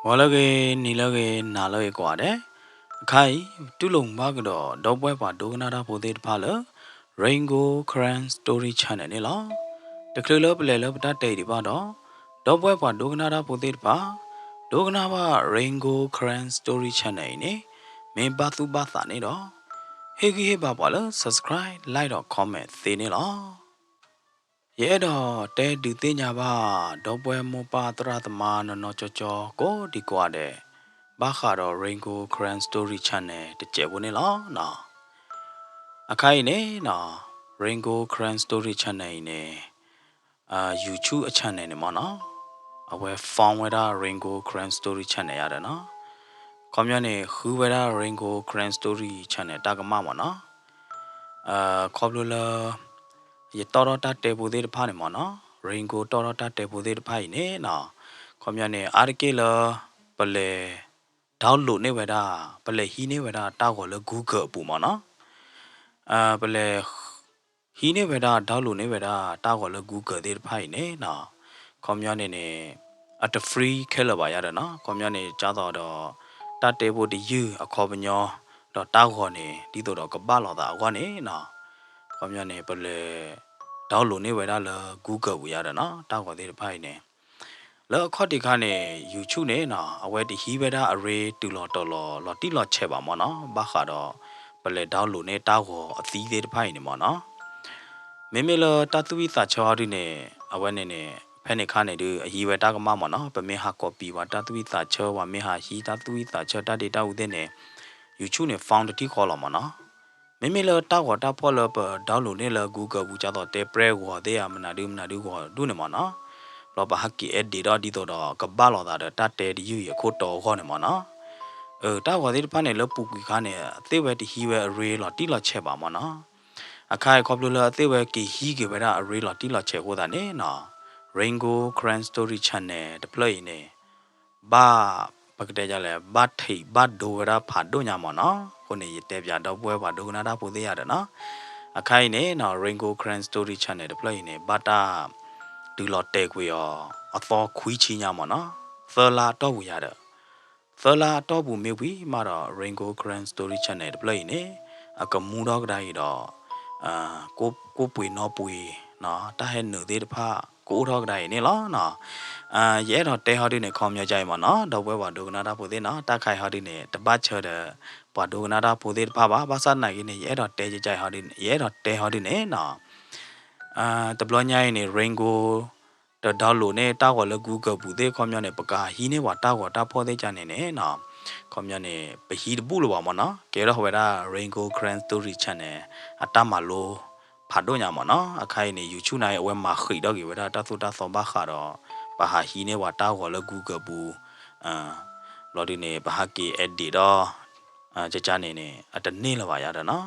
ဂီၤလၢအဂ့ၤ, နံၤလၢအဂ့ၤ, နၤလၢအဂ့ၤကိးဂၤဒဲး, အခါအံၤ တူၢ်လိာ်မုာ်ဘၣ်ကဒီး ဒီပုၢ်ဝဲၢ်ပှၤဒိကနၣ်တၢ်ဖိသ့ၣ်တဖၣ်လၢ Rain Gold Karen Story Channel န့ၣ်လီၤ. တချုးလၢပလဲၤလၢပတၢ်တဲအံၤဒံးဘၣ်ဒီး, ဒီပုၢ်ဝဲၢ်ပှၤဒိကနၣ်တၢ်ဖိသ့ၣ်တဖၣ်, ဒိကနၣ်ဘၣ် Rain Gold Karen Story Channel အံၤန့ၣ် မ့ၢ်ဘၣ်သူၣ်ဘၣ်သးန့ၣ်ဒီး, ဟ့ၣ်ဂံၢ်ဟ့ၣ်ဘါပှၤလၢ subscribe, like ဒီး comment သ့န့ၣ်လီၤ. ယအဲၣ်ဒိးတဲဒုးသ့ၣ်ညါဘၣ် ဒီပုၢ်ဝဲၢ်မိၢ်ပၢ်သရၣ်သမါနီၢ်နီၢ်ကၠီကၠီ ကိးဒံကိးဂၤဒဲး, ဘၣ်ဃးဒီး Rain Gold Karen Story Channel တစဲးဖိန့ၣ်လီၤ. အခါအံၤန့ၣ် Rain Gold Karen Story Channel အံၤန့ၣ် YouTube အ channel န့ၣ်မ့ၢ်နီၤ, အဝဲ found ဝဲဒၣ် Rain Gold Karen Story Channel ယၤဒီးနီၤ, ခီပညီန့ၣ် ဃုဝဲဒၣ် Rain Gold Karen Story Channel တၢ်ကမၣ်မ့ၢ်နီၤ, ခီဖျိလၢ ယတီၣ်ထီၣ်တၢ်တဲဖိသ့ၣ်တဖၣ်န့ၣ်မ့ၢ်နီၤ, Rain Gold တီၣ်ထီၣ်တၢ်တဲဖိသ့ၣ်တဖၣ်အံၤန့ၣ်နီၤ, ခီပညီန့ၣ် အါတက့ၢ်လၢ ပလဲၤ download န့ၢ်ဝဲဒၣ်, ပလဲၤဟံးန့ၢ်ဝဲဒၣ်တၢ်ဂီၤလၢ Google အပူၤမ့ၢ်နီၤ, ပလဲၤ ဟံးန့ၢ်ဝဲဒၣ် download န့ၢ်ဝဲဒၣ်တၢ်ဂီၤလၢ Google သ့ၣ်တဖၣ်အံၤန့ၣ်နီၤ, ခီပညီန့ၣ်န့ၣ် အတ free ခဲလၢာ်ဘၣ်ယၤဒီးနီၤ, ခီပညီန့ၣ် ကၢ်သိးဒီး တၢ်တဲဖိတယုၢ်အခီပညီ, ဒီးတၢ်ဂီၤန့ၣ် ဒ်သိးဒီးကဘၣ်လိာ်သးအဂီၢ်န့ၣ်နီၤ, ခီပညီန့ၣ် ပလဲၤ download န့ၢ်ဝဲဒၣ်လၢ Google ပူၤယၤဒီးနီၤ, တၢ်ဂီၤသ့ၣ်တဖၣ်အံၤန့ၣ် လၢအခီၣ်ထံးခါန့ၣ် YouTube န့ၣ်နီၤ, အဝဲတဟံးဝဲဒၣ်အရ့တုၤလီၤတီၤလီၤ လီၤတံၢ်လီၤဆဲးဘၣ်မ့ၢ်နီၤ, ဘၣ်ဃးဒီး ပလဲၤ download န့ၢ်တၢ်ဂီၤအသံသ့ၣ်တဖၣ်အံၤန့ၣ်မ့ၢ်နီၤ, မ့မ့ၢ်လၢတၢ်သူၣ်ဝံၣ်သးဆၢဟီဒုန့ၣ် အဝဲန့ၣ်န့ၣ် ဖဲန့ၣ်ခါန့ၣ်ဒုး အဟံးဝဲတၢ်ကမၣ်မ့ၢ်နီၤ, ပမ့ၢ်ဟး copy ပှၤတၢ်သူၣ်ဝံၣ်သးဆၢ ပှၤမ့ၢ်ဟးဟံးတၢ်သူၣ်ဝံၣ်သးဆၢ တၢ်ဒ့တၢ်အူသ့ၣ်န့ၣ် YouTube န့ၣ် found တထံၣ်ဃီလီၤမ့ၢ်နီၤ. မ့မ့ၢ်လၢတၢ်ဂီၤတၢ်ဖီၣ်လၢပ download န့ၢ်လၢ Google ပူၤ ကၢ်သိးတဲပြဲဂီၤသ့ၣ်ဧါ မနုၤဒုမနုၤဒုဂီၤဒူၣ်န့ၣ်မ့ၢ်နီၤ, ဘျီပဟးက့ၤ edit ဒီးဒ်သိးဒီး ကဘၣ်လိာ်သးဒီးတၢ်တဲတယုၢ်အံၤအခိၣ်တီအဂီၢ်န့ၣ်မ့ၢ်နီၤ. အၢ တၢ်ဂီၤသ့ၣ်တဖၣ်န့ၣ် လၢပူၤကွံာ်ခါန့ၣ် အသ့ၣ်ဝဲတဟံးဝဲအရ့လီၤတံၢ်လီၤဆဲးဘၣ်မ့ၢ်နီၤ. အခါအံၤခီဖျိလၢအသ့ၣ်ဝဲက့ၤဟံးက့ၤဝဲဒၣ်အရ့လီၤတံၢ်လီၤဆဲးအဃိသတးန့ၣ်နီၤ, Rain Gold Karen Story Channel တဖျၢၣ်အံၤန့ၣ် ဘၣ် ပကတဲဒ်လဲၣ် ဘၣ်ထံးဘၣ်ဒိဝဲဒၣ်ဖးဒိၣ်ညါမ့ၢ်နီၤ. အဃိန့ၣ် ယတဲပၠးဒီပုၢ်ဝဲၢ်ပှၤဒိကနၣ်တၢ်ဖိသ့ၣ်ယၤဒီးနီၤ, အခါအံၤန့ၣ်နီၤ Rain Gold Karen Story Channel တဖျၢၣ်အံၤန့ၣ် ဘၣ်တၢ်တုၤလီၤတဲာ်ကွံာ်အီၤ အသီခွံဆံညါမ့ၢ်နီၤ, သၢလါအတီၢ်ပူၤယၤဒီး သၢလါအတီၢ်ပူၤမ့ၢ်ဝံၤမးဒီး Rain Gold Karen Story Channel တဖျၢၣ်အံၤန့ၣ် အကမူထီၣ်ကဒါအံၤဒီး ကိၣ်ပှ့ၤနီၣ်ပှ့ၤ တၢ်ဟဲနုာ်သ့ၣ်တဖၣ် ကအိၣ်ထီၣ်ကဒါအံၤန့ၣ်လီၤ. ယအဲၣ်ဒိးတဲဟီဒုန့ၣ် ခီပညီကအံၤမ့ၢ်နီၤ ဒီပုၢ်ဝဲၢ်ပှၤဒိကနၣ်တၢ်ဖိသ့ၣ်နီၤ, တၢ်ခါအံၤဟီဒုန့ၣ် တဘၣ်ဆၢဒီး ပှၤဒိကနၣ်တၢ်ဖိသ့ၣ်တဖၣ်ဘၣ်. ဘၣ်ဆၣ်သနာ်က့န့ၣ် ယအဲၣ်ဒိးတဲကကအံၤဟီဒုန့ၣ် ယအဲၣ်ဒိးတဲဟီဒုန့ၣ်နီၤ တဘျီညါအံၤန့ၣ် Rain Gold တ download န့ၢ်တၢ်ဂီၤလၢ Google ပူၤသ့ၣ် ခီပညီန့ၣ် ပကဟံးန့ၢ်ပှၤတၢ်ဂီၤတၢ်ဖီၣ်သ့ၣ်ကန့ၣ်န့ၣ်နီၤ, ခီပညီန့ၣ် ပဟံးတဘူၣ်လၢၤဘၣ်မ့ၢ်နီၤ, ကဲထီၣ်ဝဲဒၣ် Rain Gold Karen Story Channel အတၢ်မၤလိ ဖးဒိၣ်ညါမ့ၢ်နီၤ. အခါအံၤန့ၣ် YouTube န့ၣ် အဝဲမၤဃံးထီၣ်က့ၤဝဲဒၣ်တၢ်သိၣ်တၢ်သီဘၣ်ဃးဒီး ပဟးဟံးန့ၢ်ပှၤတၢ်ဂီၤလၢ Google ပူၤ ဘျီဒုန့ၣ် ပဟးက့ၤ edit ဒီး ကကန့ၣ်န့ၣ် အတန့ၢ်လၢၤဘၣ်ယၤဒီးနီၤ.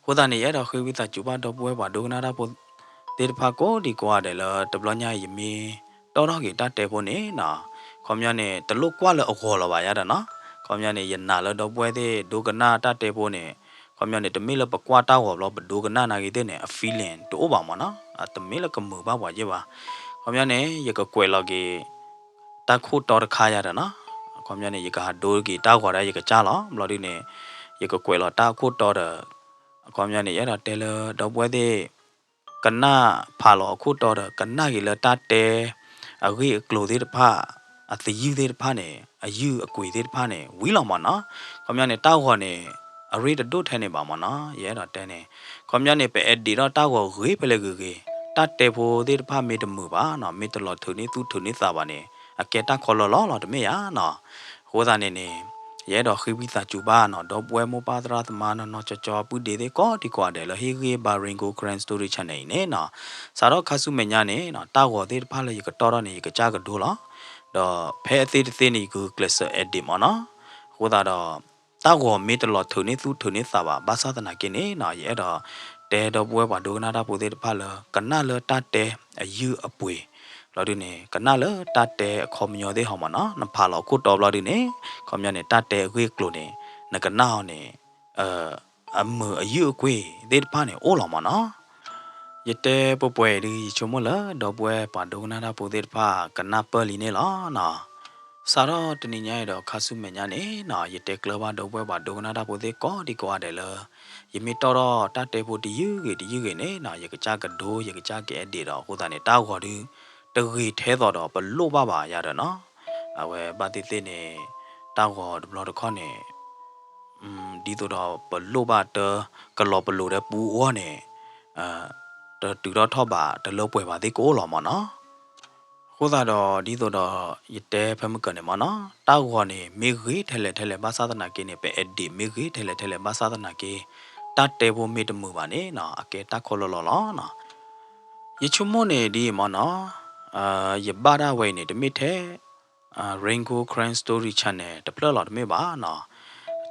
အဃိသတးန့ၣ် ယအဲၣ်ဒိးဃ့ဝံသးစူၤဘၣ်ဒီပုၢ်ဝဲၢ်ပှၤဒိကနၣ်တၢ်ဖိသ့ၣ်တဖၣ်ကိးဒံကိးဂၤဒဲးလၢ တဘျီညါအံၤယမ့ၢ်တီၣ်ထီၣ်က့ၤတၢ်တဲဖိန့ၣ်နီၤ, ခီပညီန့ၣ် တလိၣ်ကွၢ်လၢအဂီၤလၢၤဘၣ်ယၤဒီးနီၤ, ခီပညီန့ၣ် ယနာ်လၢဒီပုၢ်ဝဲၢ်သ့ၣ်ဒိကနၣ်တၢ်တဲဖိန့ၣ် ခီပညီန့ၣ် တမ့ၢ်လၢပကွၢ်တၢ်ဂီၤဘျီပဒိကနၣ်နာ်ဂ့ၤသ့ၣ်န့ၣ် အ feeling တအိၣ်ဘၣ်မ့ၢ်နီၤ, အတမ့ၢ်လၢကမုာ်ဘၣ်ပှၤယဲၢ်ဘၣ်. ခီပညီန့ၣ် ယကကွဲးလီၤက့ၤ တၢ်ခိၣ်တီတခါယၤဒီးနီၤ, ခီပညီန့ၣ် ယကဟးဒိက့ၤတၢ်ဂီၤဒီးယကစၢ်လီၤ. ဘျီဒုန့ၣ် ယကကွဲးလီၤတၢ်အခိၣ်တီဒီး ခီပညီန့ၣ် ယအဲၣ်ဒိးတဲလၢဒီပုၢ်ဝဲၢ်သ့ၣ် ကနၣ်ဖးလီၤအခိၣ်တီဒီး ကနၣ်က့ၤလၢတၢ်တဲ အဂ့ၢ်အကျိၤသ့ၣ်တဖၣ် အသယုၢ်သ့ၣ်တဖၣ်န့ၣ် အယုၢ်အကွံာ်သ့ၣ်တဖၣ်န့ၣ် ဝံၤလီၤမ့ၢ်နီၤ. ခီပညီန့ၣ် တၢ်ဂီၤန့ၣ် အရ့တဒိၣ်ထဲန့ၣ်ဘၣ်မ့ၢ်နီၤ. ယအဲၣ်ဒိးတဲန့ၣ် ခီပညီန့ၣ် ပ edit ဒီးတၢ်ဂီၤဂ့ၤဖဲလဲၣ်ဂ့ၤဂ့ၤ တၢ်တဲဖိသ့ၣ်တဖၣ်မ့ၢ်တမုာ်ဘၣ်နီၤ မ့ၢ်တလီၤထုးန့ၢ်သူၣ်ထုးန့ၢ်သးဘၣ်န့ၣ် အကဲတၢ်ခီလီၤလီၤလီၤတမ့ၢ်ဧါနီၤ. အဃိသတးန့ၣ်န့ၣ် ယအဲၣ်ဒိးဃ့ဝံသးစူၤဘၣ်နီၤ ဒီပုၢ်ဝဲၢ်မိၢ်ပၢ်သရၣ်သမါနီၢ်နီၢ်ကၠီကၠီ ပုၢ်ဒ့သ့ၣ်ကိးဒံကိးဂၤဒဲးလၢဟ့ၣ်ဂံၢ်ဘါ Rain Gold Karen Story Channel အံၤန့ၣ်နီၤ. စးထီၣ်ခါဆူမဲာ်ညါန့ၣ်နီၤ တၢ်ဂီၤသ့ၣ်တဖၣ်လၢယကတီၢ်ထီၣ်န့ၣ် ယကစၢ်ကဒိလီၤ. ဒီးဖဲအသ့တသ့န့ၣ် ယကကျဲးစၢး edit မ့ၢ်နီၤ. အဃိသတးဒီး တၢ်ဂီၤမ့ၢ်တလီၤထုးန့ၢ်သူၣ်ထုးန့ၢ်သးဘၣ် ဘၣ်ဆၣ်သနာ်က့န့ၣ်နီၤ ယအဲၣ်ဒိးတဲဒီပုၢ်ဝဲၢ်ပှၤဒိကနၣ်တၢ်ဖိသ့ၣ်တဖၣ်လၢ ကနၣ်လၢတၢ်တဲအယုၢ်အပှ့ၤ ဘျီဒုန့ၣ် ကနၣ်လၢတၢ်တဲအခီပညီသ့ၣ်ဟီမ့ၢ်နီၤ. နဖးလီၤအခိၣ်တီဘျီဒုန့ၣ် ခီပညီန့ၣ် တၢ်တဲအဂ့ၢ်အကျိၤန့ၣ် နကနၣ်အီၤန့ၣ် အမုာ်အယုၢ်အကွံာ်သ့ၣ်တဖၣ်န့ၣ် အိၣ်လီၤမ့ၢ်နီၤ. ယတဲပှဲၤပှဲၤဒုး ယဆိကမိၣ်လၢ ဒီပုၢ်ဝဲၢ်ပှၤဒိကနၣ်တၢ်ဖိသ့ၣ်တဖၣ် ကနၢ်ပၢၢ်လံန့ၣ်လီၤနီၤ. စးထီၣ်တနံၤညါအံၤဒီးခါဆူမဲာ်ညါန့ၣ်နီၤ ယတဲကျၢၤဘၣ်ဒီပုၢ်ဝဲၢ်ပှၤဒိကနၣ်တၢ်ဖိသ့ၣ်ကိးဒံကိးဂၤဒဲးလၢ ယမ့ၢ်တီၣ်ထီၣ်တၢ်တဲဖိတယုၢ်ဂ့ၤတယုၢ်ဂ့ၤန့ၣ်နီၤ ယကစၢ်ကဒိ ယကစၢ်က edit ဒီးအဃိသတးန့ၣ် တၢ်ဂီၤဒုး တဂ့ၤထဲသိးဒီးပလိၣ်ဘၣ်ဘၣ်ယၤဒီးနီၤ အဝဲဘၣ်သ့ၣ်သ့ၣ်န့ၣ် တၢ်ဂီၤတဘျီတခီၣ်န့ၣ် ဒ်သိးဒီးပလိၣ်ဘၣ်တၢ်ကလီၤပလိာ်ဒီးပူအဂီၢ်န့ၣ် တတုၤထီၣ်ထီၣ်ဘးတလၢပှဲၤဘၣ်သ့ၣ်ကအိၣ်လီၤမ့ၢ်နီၤ. အဃိသတးဒီး ဒ်သိးဒီးယတဲဖဲမုၢ်ကၢၤန့ၣ်မ့ၢ်နီၤ တၢ်ဂီၤန့ၣ် မ့ၢ်ဂ့ၤထဲလဲၣ်ထဲလဲၣ်ဘၣ်ဆၣ်သနာ်က့န့ၣ် ပ edit မ့ၢ်ဂ့ၤထဲလဲၣ်ထဲလဲၣ်ဘၣ်ဆၣ်သနာ်က့ တၢ်တဲဖိမ့ၢ်တမုာ်ဘၣ်န့ၣ်နီၤ အကဲတၢ်ခီလီၤလီၤလီၤနီၤ. ယဆိကမိၣ်န့ၣ်ဒ်အံၤမ့ၢ်နီၤ ယဘၣ်ဒၣ်ဝဲအံၤန့ၣ် တမ့ၢ်ထဲ Rain Gold Karen Story Channel တဖျၢၣ်လီၤတမ့ၢ်ဘၣ်နီၤ.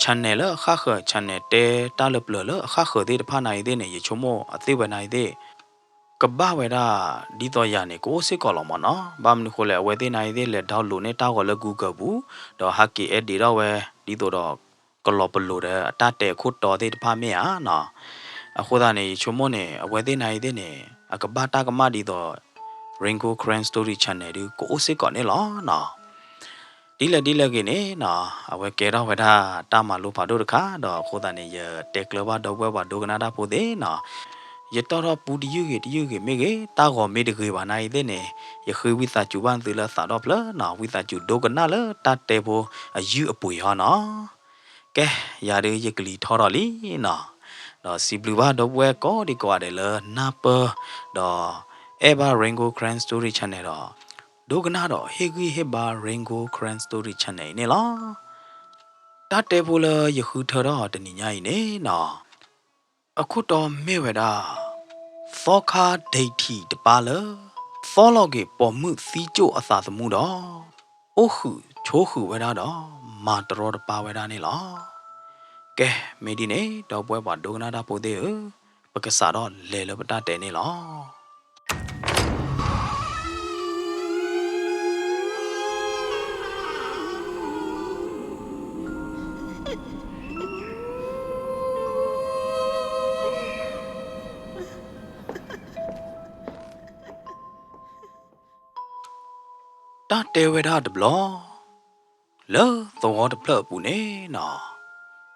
Channel လၢအဃၣ်ဃၢၤ channel တဲတၢ်လၢပျၢၤလၢအဃၣ်ဃၢၤသ့ၣ်တဖၣ်နၤအံၤသ့ၣ်န့ၣ် ယဆိကမိၣ်အသ့ၣ်ဝဲနၤအံၤသ့ၣ် ကဘၣ်ဝဲဒၣ်ဒ်သိးယၤန့ၣ် ကအိၣ်စ့ၢ်ကီးလီၤမ့ၢ်နီၤ. ဘၣ်မနုၤဃိလဲၣ် အဝဲသ့ၣ်နၤအံၤသ့ၣ်လဲၤ download န့ၢ်တၢ်ဂီၤလၢ Google ပူၤ ဒီးဟးက့ၤ edit ထီၣ်ဝဲ ဒ်သိးဒီး ကလီၤပလိာ်ဒီးအတၢ်တဲအခိၣ်တီသ့ၣ်တဖၣ်မ့ၢ်ဧါနီၤ. အဃိသတးန့ၣ် ယဆိကမိၣ်န့ၣ် အဝဲသ့ၣ်နၤအံၤသ့ၣ်န့ၣ် အကဘၣ်တၢ်ကမၣ်ဒ်သိး Rain Gold Karen Story Channel ဒုးကအိၣ်စ့ၢ်ကီးန့ၣ်လီၤနီၤ. ဒ်လဲၣ်ဒ်လဲၣ်ဂ့ၤန့ၣ်နီၤ အဝဲကဲထီၣ်ဝဲဒၣ်တၢ်မၤလိဖးဒိၣ်တခါ ဒီးအဃိသတးန့ၣ် ယတဲကျၢၤဘၣ်ဒီပုၢ်ဝဲၢ်ပှၤဒိကနၣ်တၢ်ဖိသ့ၣ်နီၤ ယတီၣ်ထီၣ်ပူတယုၢ်ဂ့ၤတယုၢ်ဂ့ၤမ့ၢ်ဂ့ၤ တၢ်ဂီၤမ့ၢ်တဂ့ၤဘၣ်နၤအံၤသ့ၣ်န့ၣ် ယဃ့ဝံသးစူၤဘၣ်သုလၢသးဒီဖျၢၣ်နီၤ ဝံသးစူၤဒိကနၣ်လၢတၢ်တဲဖိအယုၢ်အပှ့ၤဟီနီၤ. ကဲ ယၤဒုးယကလံၤထီထီၣ်လံနီၤ. ဒီးစံးဘျုးဘၣ်ဒီပုၢ်ဝဲၢ်ကိးဒံကိးဂၤဒဲးလၢနၢ်ပၢၢ် ဒီးအဲၣ်ဘၣ် Rain Gold Karen Story Channel ဒီး ဒိကနၣ်ဒီးဟ့ၣ်ဂံၢ်ဟ့ၣ်ဘါ Rain Gold Karen Story Channel အံၤန့ၣ်လီၤ. တၢ်တဲဖိလၢယဃုထၢထီၣ်တနံၤညါအံၤန့ၣ်နီၤ အခိၣ်တီမ့ၢ်ဝဲဒၣ် သီခါဒိၣ်ထံးတပၢ်လၢ သီလီၤက့ၤပိာ်မုၣ်သံကၠိၣ်အသးသမူဒီး အိၣ်ဃုာ်ဆိးဃုာ်ဝဲဒၣ်ဒီး မၤတရီတပါဝဲဒၣ်န့ၣ်လီၤ. ကဲ မ့ၢ်ဒ်န့ၣ် ဒီပုၢ်ဝဲၢ်ပှၤဒိကနၣ်တၢ်ဖိသ့ၣ်ဧၢ, ပကစးထီၣ်လဲၤလၢပတၢ်တဲန့ၣ်လီၤ. တၢ်တဲဝဲဒၣ်တဘျီ လၢသဝီတဖျၢၣ်အပူၤန့ၣ်နီၤ,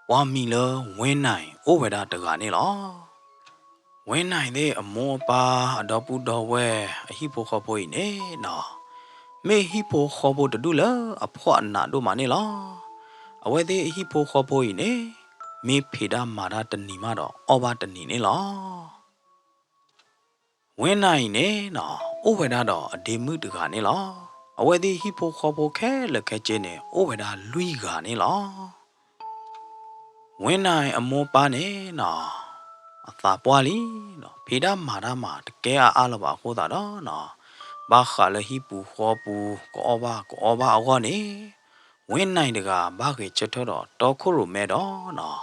ပှၤမံၤလၢဝ့နၢ်အိၣ်ဝဲဒၣ်တဂၤန့ၣ်လီၤ. ဝ့နၢ်သ့ၣ်အမိၢ်အပၢ် အဒီပုၢ်ဒီဝဲၢ် အဟံၣ်ဖိဃီဖိအံၤန့ၣ်နီၤ, မ့ၢ်ဟံၣ်ဖိဃီဖိတဒူၣ်လၢအဖှီၣ်အနးဒိၣ်မးန့ၣ်လီၤ. အဝဲသ့ၣ်အဟံၣ်ဖိဃီဖိအံၤန့ၣ် မ့ၢ်ဖံးတၢ်မၤတၢ်တနံၤမးဒီး အီၣ်ဘၣ်တနံၤန့ၣ်လီၤ. ဝ့နၢ်အံၤန့ၣ်နီၤ အိၣ်ဝဲဒၣ်ဒီးအဒ့မုၣ်တဂၤန့ၣ်လီၤ. အဝဲသ့ၣ်ဟံၣ်ဖိဃီဖိခဲလၢာ်ခဲဆ့န့ၣ် အိၣ်ဝဲဒၣ်လွံၢ်ဂၤန့ၣ်လီၤ. ဝ့နၢ်အံၤအမိၢ်ပၢ်န့ၣ်နီၤ အသးပှၢ်လံနီၤ, ဖံးတၢ်မၤတၢ်မၤတကဲအါအါလၢၤဘၣ်အဃိသတးဒီးနီၤ, ဘၣ်ဃးလၢဟံၣ်ပူၤဃီပူၤ ကအီၣ်ဘၣ်ကအီဘၣ်အဂီၢ်န့ၣ် ဝ့နၢ်အံၤတဂၤ ဘၣ်ဂဲၤဆၢထၢၣ်ဒီးတီခိၣ်ရိၣ်မဲဒီးနီၤ,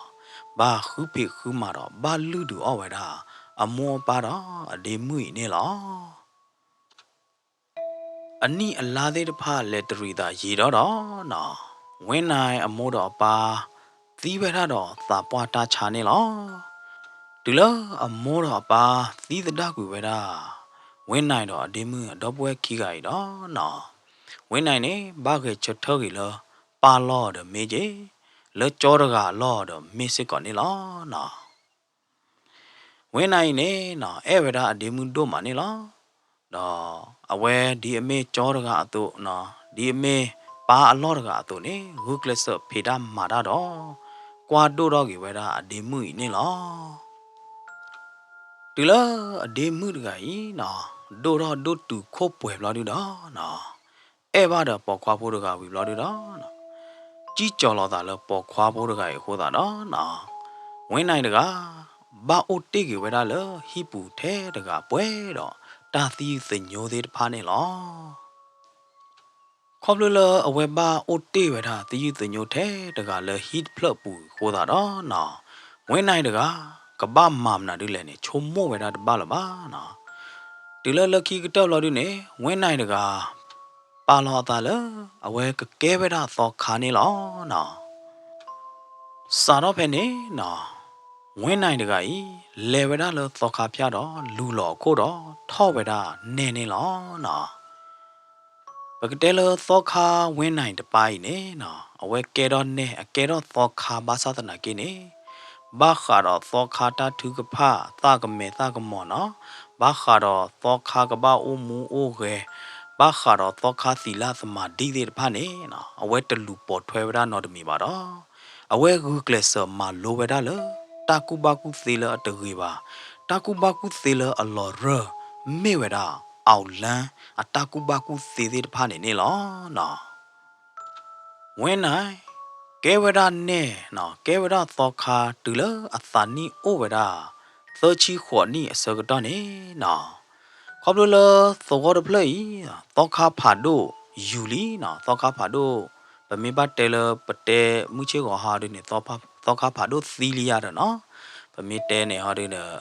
ဘၣ်ဃုဖံးဃုမၤဒီး ဘၣ်လုၢ်ဒုးအီၣ်ဝဲဒၣ် အမိၢ်အပၢ်ဒီးအဒ့မုၣ်အံၤန့ၣ်လီၤ. အနံၣ်အလါသ့ၣ်တဖၣ်လဲၤတရံးသးယံာ်ဒီးဒီးနီၤ, ဝ့နၢ်အံၤအမိၢ်ဒီးအပၢ် သံဝဲဒၣ်ဒီးသးပှၢ်တၢ်ဆါန့ၣ်လီၤ. တုၤလၢအမိၢ်ဒီးအပၢ်သံသဒၣ်ကွံာ်ဝဲဒၣ် ဝ့နၢ်အံၤဒီးအဒ့မုၣ်အဒီပုၢ်ဝဲၢ်ခံဂၤအံၤဒီးနီၤ, ဝ့နၢ်အံၤန့ၣ် ဘၣ်ဂဲၤဆၢထၢၣ်ဂ့ၤလၢ ပၢ်လီၢ်ဒီးမ့ၢ်က့ၤ, လၢကၠီတဂၤအလီၢ်ဒီးမ့ၢ်စ့ၢ်ကီးန့ၣ်လီၤနီၤ. ဝ့နၢ်အံၤန့ၣ်နီၤ အဲၣ်ဝဲဒၣ်အဒ့မုၣ်ဒိၣ်မးန့ၣ်လီၤ. ဒီးအဝဲဒ်အမ့ၢ်ကၠီတဂၤအသိးနီၤ, ဒ်အမ့ၢ်ပၢ်အလီၢ်တဂၤအသိးန့ၣ် ဂုာ်ကျဲးစၢးဖံးတၢ်မၤတၢ်ဒီး ကွၢ်ဒိၣ်ထီၣ်က့ၤဝဲဒၣ်အဒ့မုၣ်အံၤန့ၣ်လီၤ. တုၤလၢအဒ့မုၣ်တဂၤအံၤနီၤ ဒိၣ်ထီၣ်ဒိၣ်တုာ်ခိၣ်ပှဲၤဘျီဒုဒီးနီၤ, အဲၣ်ဘၣ်ဒီးပိာ်ခွါဖိတဂၤဝံၤဘျီဒုဒီးနီၤ, စံၣ်ကၠီၤလီၤသးလၢပိာ်ခွါဖိတဂၤအံၤအဃိသတးဒီးနီၤ, ဝ့နၢ်အံၤတဂၤ ဘၣ်အိၣ်တ့ၢ်က့ၤဝဲဒၣ်လၢဟံၣ်ပူၤထဲတဂၤပှဲၤဒီးတၢ်သယုၢ်သညိသ့ၣ်တဖၣ်န့ၣ်လီၤ. ခီဖျိလၢအဝဲဘၣ်အိၣ်တ့ၢ်ဝဲဒၣ်သယုၢ်သညိထဲတဂၤလၢဟံၣ်တဖျၢၣ်ပူၤအဃိသတးဒီးနီၤ, ဝ့နၢ်အံၤတဂၤ ကဘၣ်မၤမနုၤဒ်လဲၣ်န့ၣ် ဆိကမိၣ်ဝဲဒၣ်တဘၣ်လၢၤဘၣ်နီၤ. တုၤလၢလၢခံကတၢၢ်ဘျီဒုန့ၣ် ဝ့နၢ်အံၤတဂၤ ပာ်လီၤအသးလၢ အဝဲကကဲဝဲဒၣ်သီခါန့ၣ်လီၤနီၤ. စးထီၣ်ဖဲန့ၣ်နီၤ, ဝ့နၢ်အံၤတဂၤအံၤ လဲၤဝဲဒၣ်လၢသီခါဖၠၣ်ဒီး လူၤလီၤအခိၣ်ဒီး ထီၣ်ဝဲဒၣ်နဲၣ်န့ၣ်လီၤနီၤ. ပကတဲလၢသီခါဝဲနၤအံၤတပၤအံၤန့ၣ်နီၤ, အဝဲကဲထီၣ်နဲၣ် အကဲထီၣ်သီခါဘၣ်ဆၣ်သနာ်က့န့ၣ်, ဘၣ်ဃးဒီးသီခါတၢ်ထုကဖၣ် သးကမဲာ်သးကမီၤနီၤ, ဘၣ်ဃးဒီးသီခါကဘၣ်အိၣ်မူအိၣ်ဂဲၤ, ဘၣ်ဃးဒီးသီခါသံလၢသမၤဒံသ့ၣ်တဖၣ်န့ၣ်နီၤ, အဝဲတလူၤပိာ်ထွဲဝဲဒၣ်နီတမံၤဘၣ်ဒီး အဝဲဂုာ်ကျဲးစၢးမၤလိဝဲဒၣ်လၢ တၢ်ကူၣ်ဘၣ်ကူၣ်သ့လၢအတဂ့ၤဘၣ်, တၢ်ကူၣ်ဘၣ်ကူၣ်သ့လၢအလီၤရၢၢ် မ့ၢ်ဝဲဒၣ် အောင်လန်း အတၢ်ကူၣ်ဘၣ်ကူၣ်သ့သ့ၣ်တဖၣ်န့ၣ်န့ၣ်လီၤ. ဝဲနၤ ကဲဝဲဒၣ်နဲၣ်နီၤ, ကဲဝဲဒၣ်သီခါတုၤလၢအသးနံၣ်အိၣ်ဝဲဒၣ် သၢဆံဃိးနံၣ်အဆၢကတီၢ်န့ၣ်နီၤ, ခီဖျိလၢသဝီတဖျၢၣ်အံၤ သီခါဖးဒိၣ်ယူၤလံနီၤ, သီခါဖးဒိၣ် ပမ့ၢ်ဘၣ်တဲလၢ ပတဲမုၢ်ဆ့ၣ်ဂီၤဟီဒုန့ၣ် သီခါဖးဒိၣ်သံလံယၤဒီးနီၤ, ပမ့ၢ်တဲန့ၣ်ဟီဒုန့ၣ်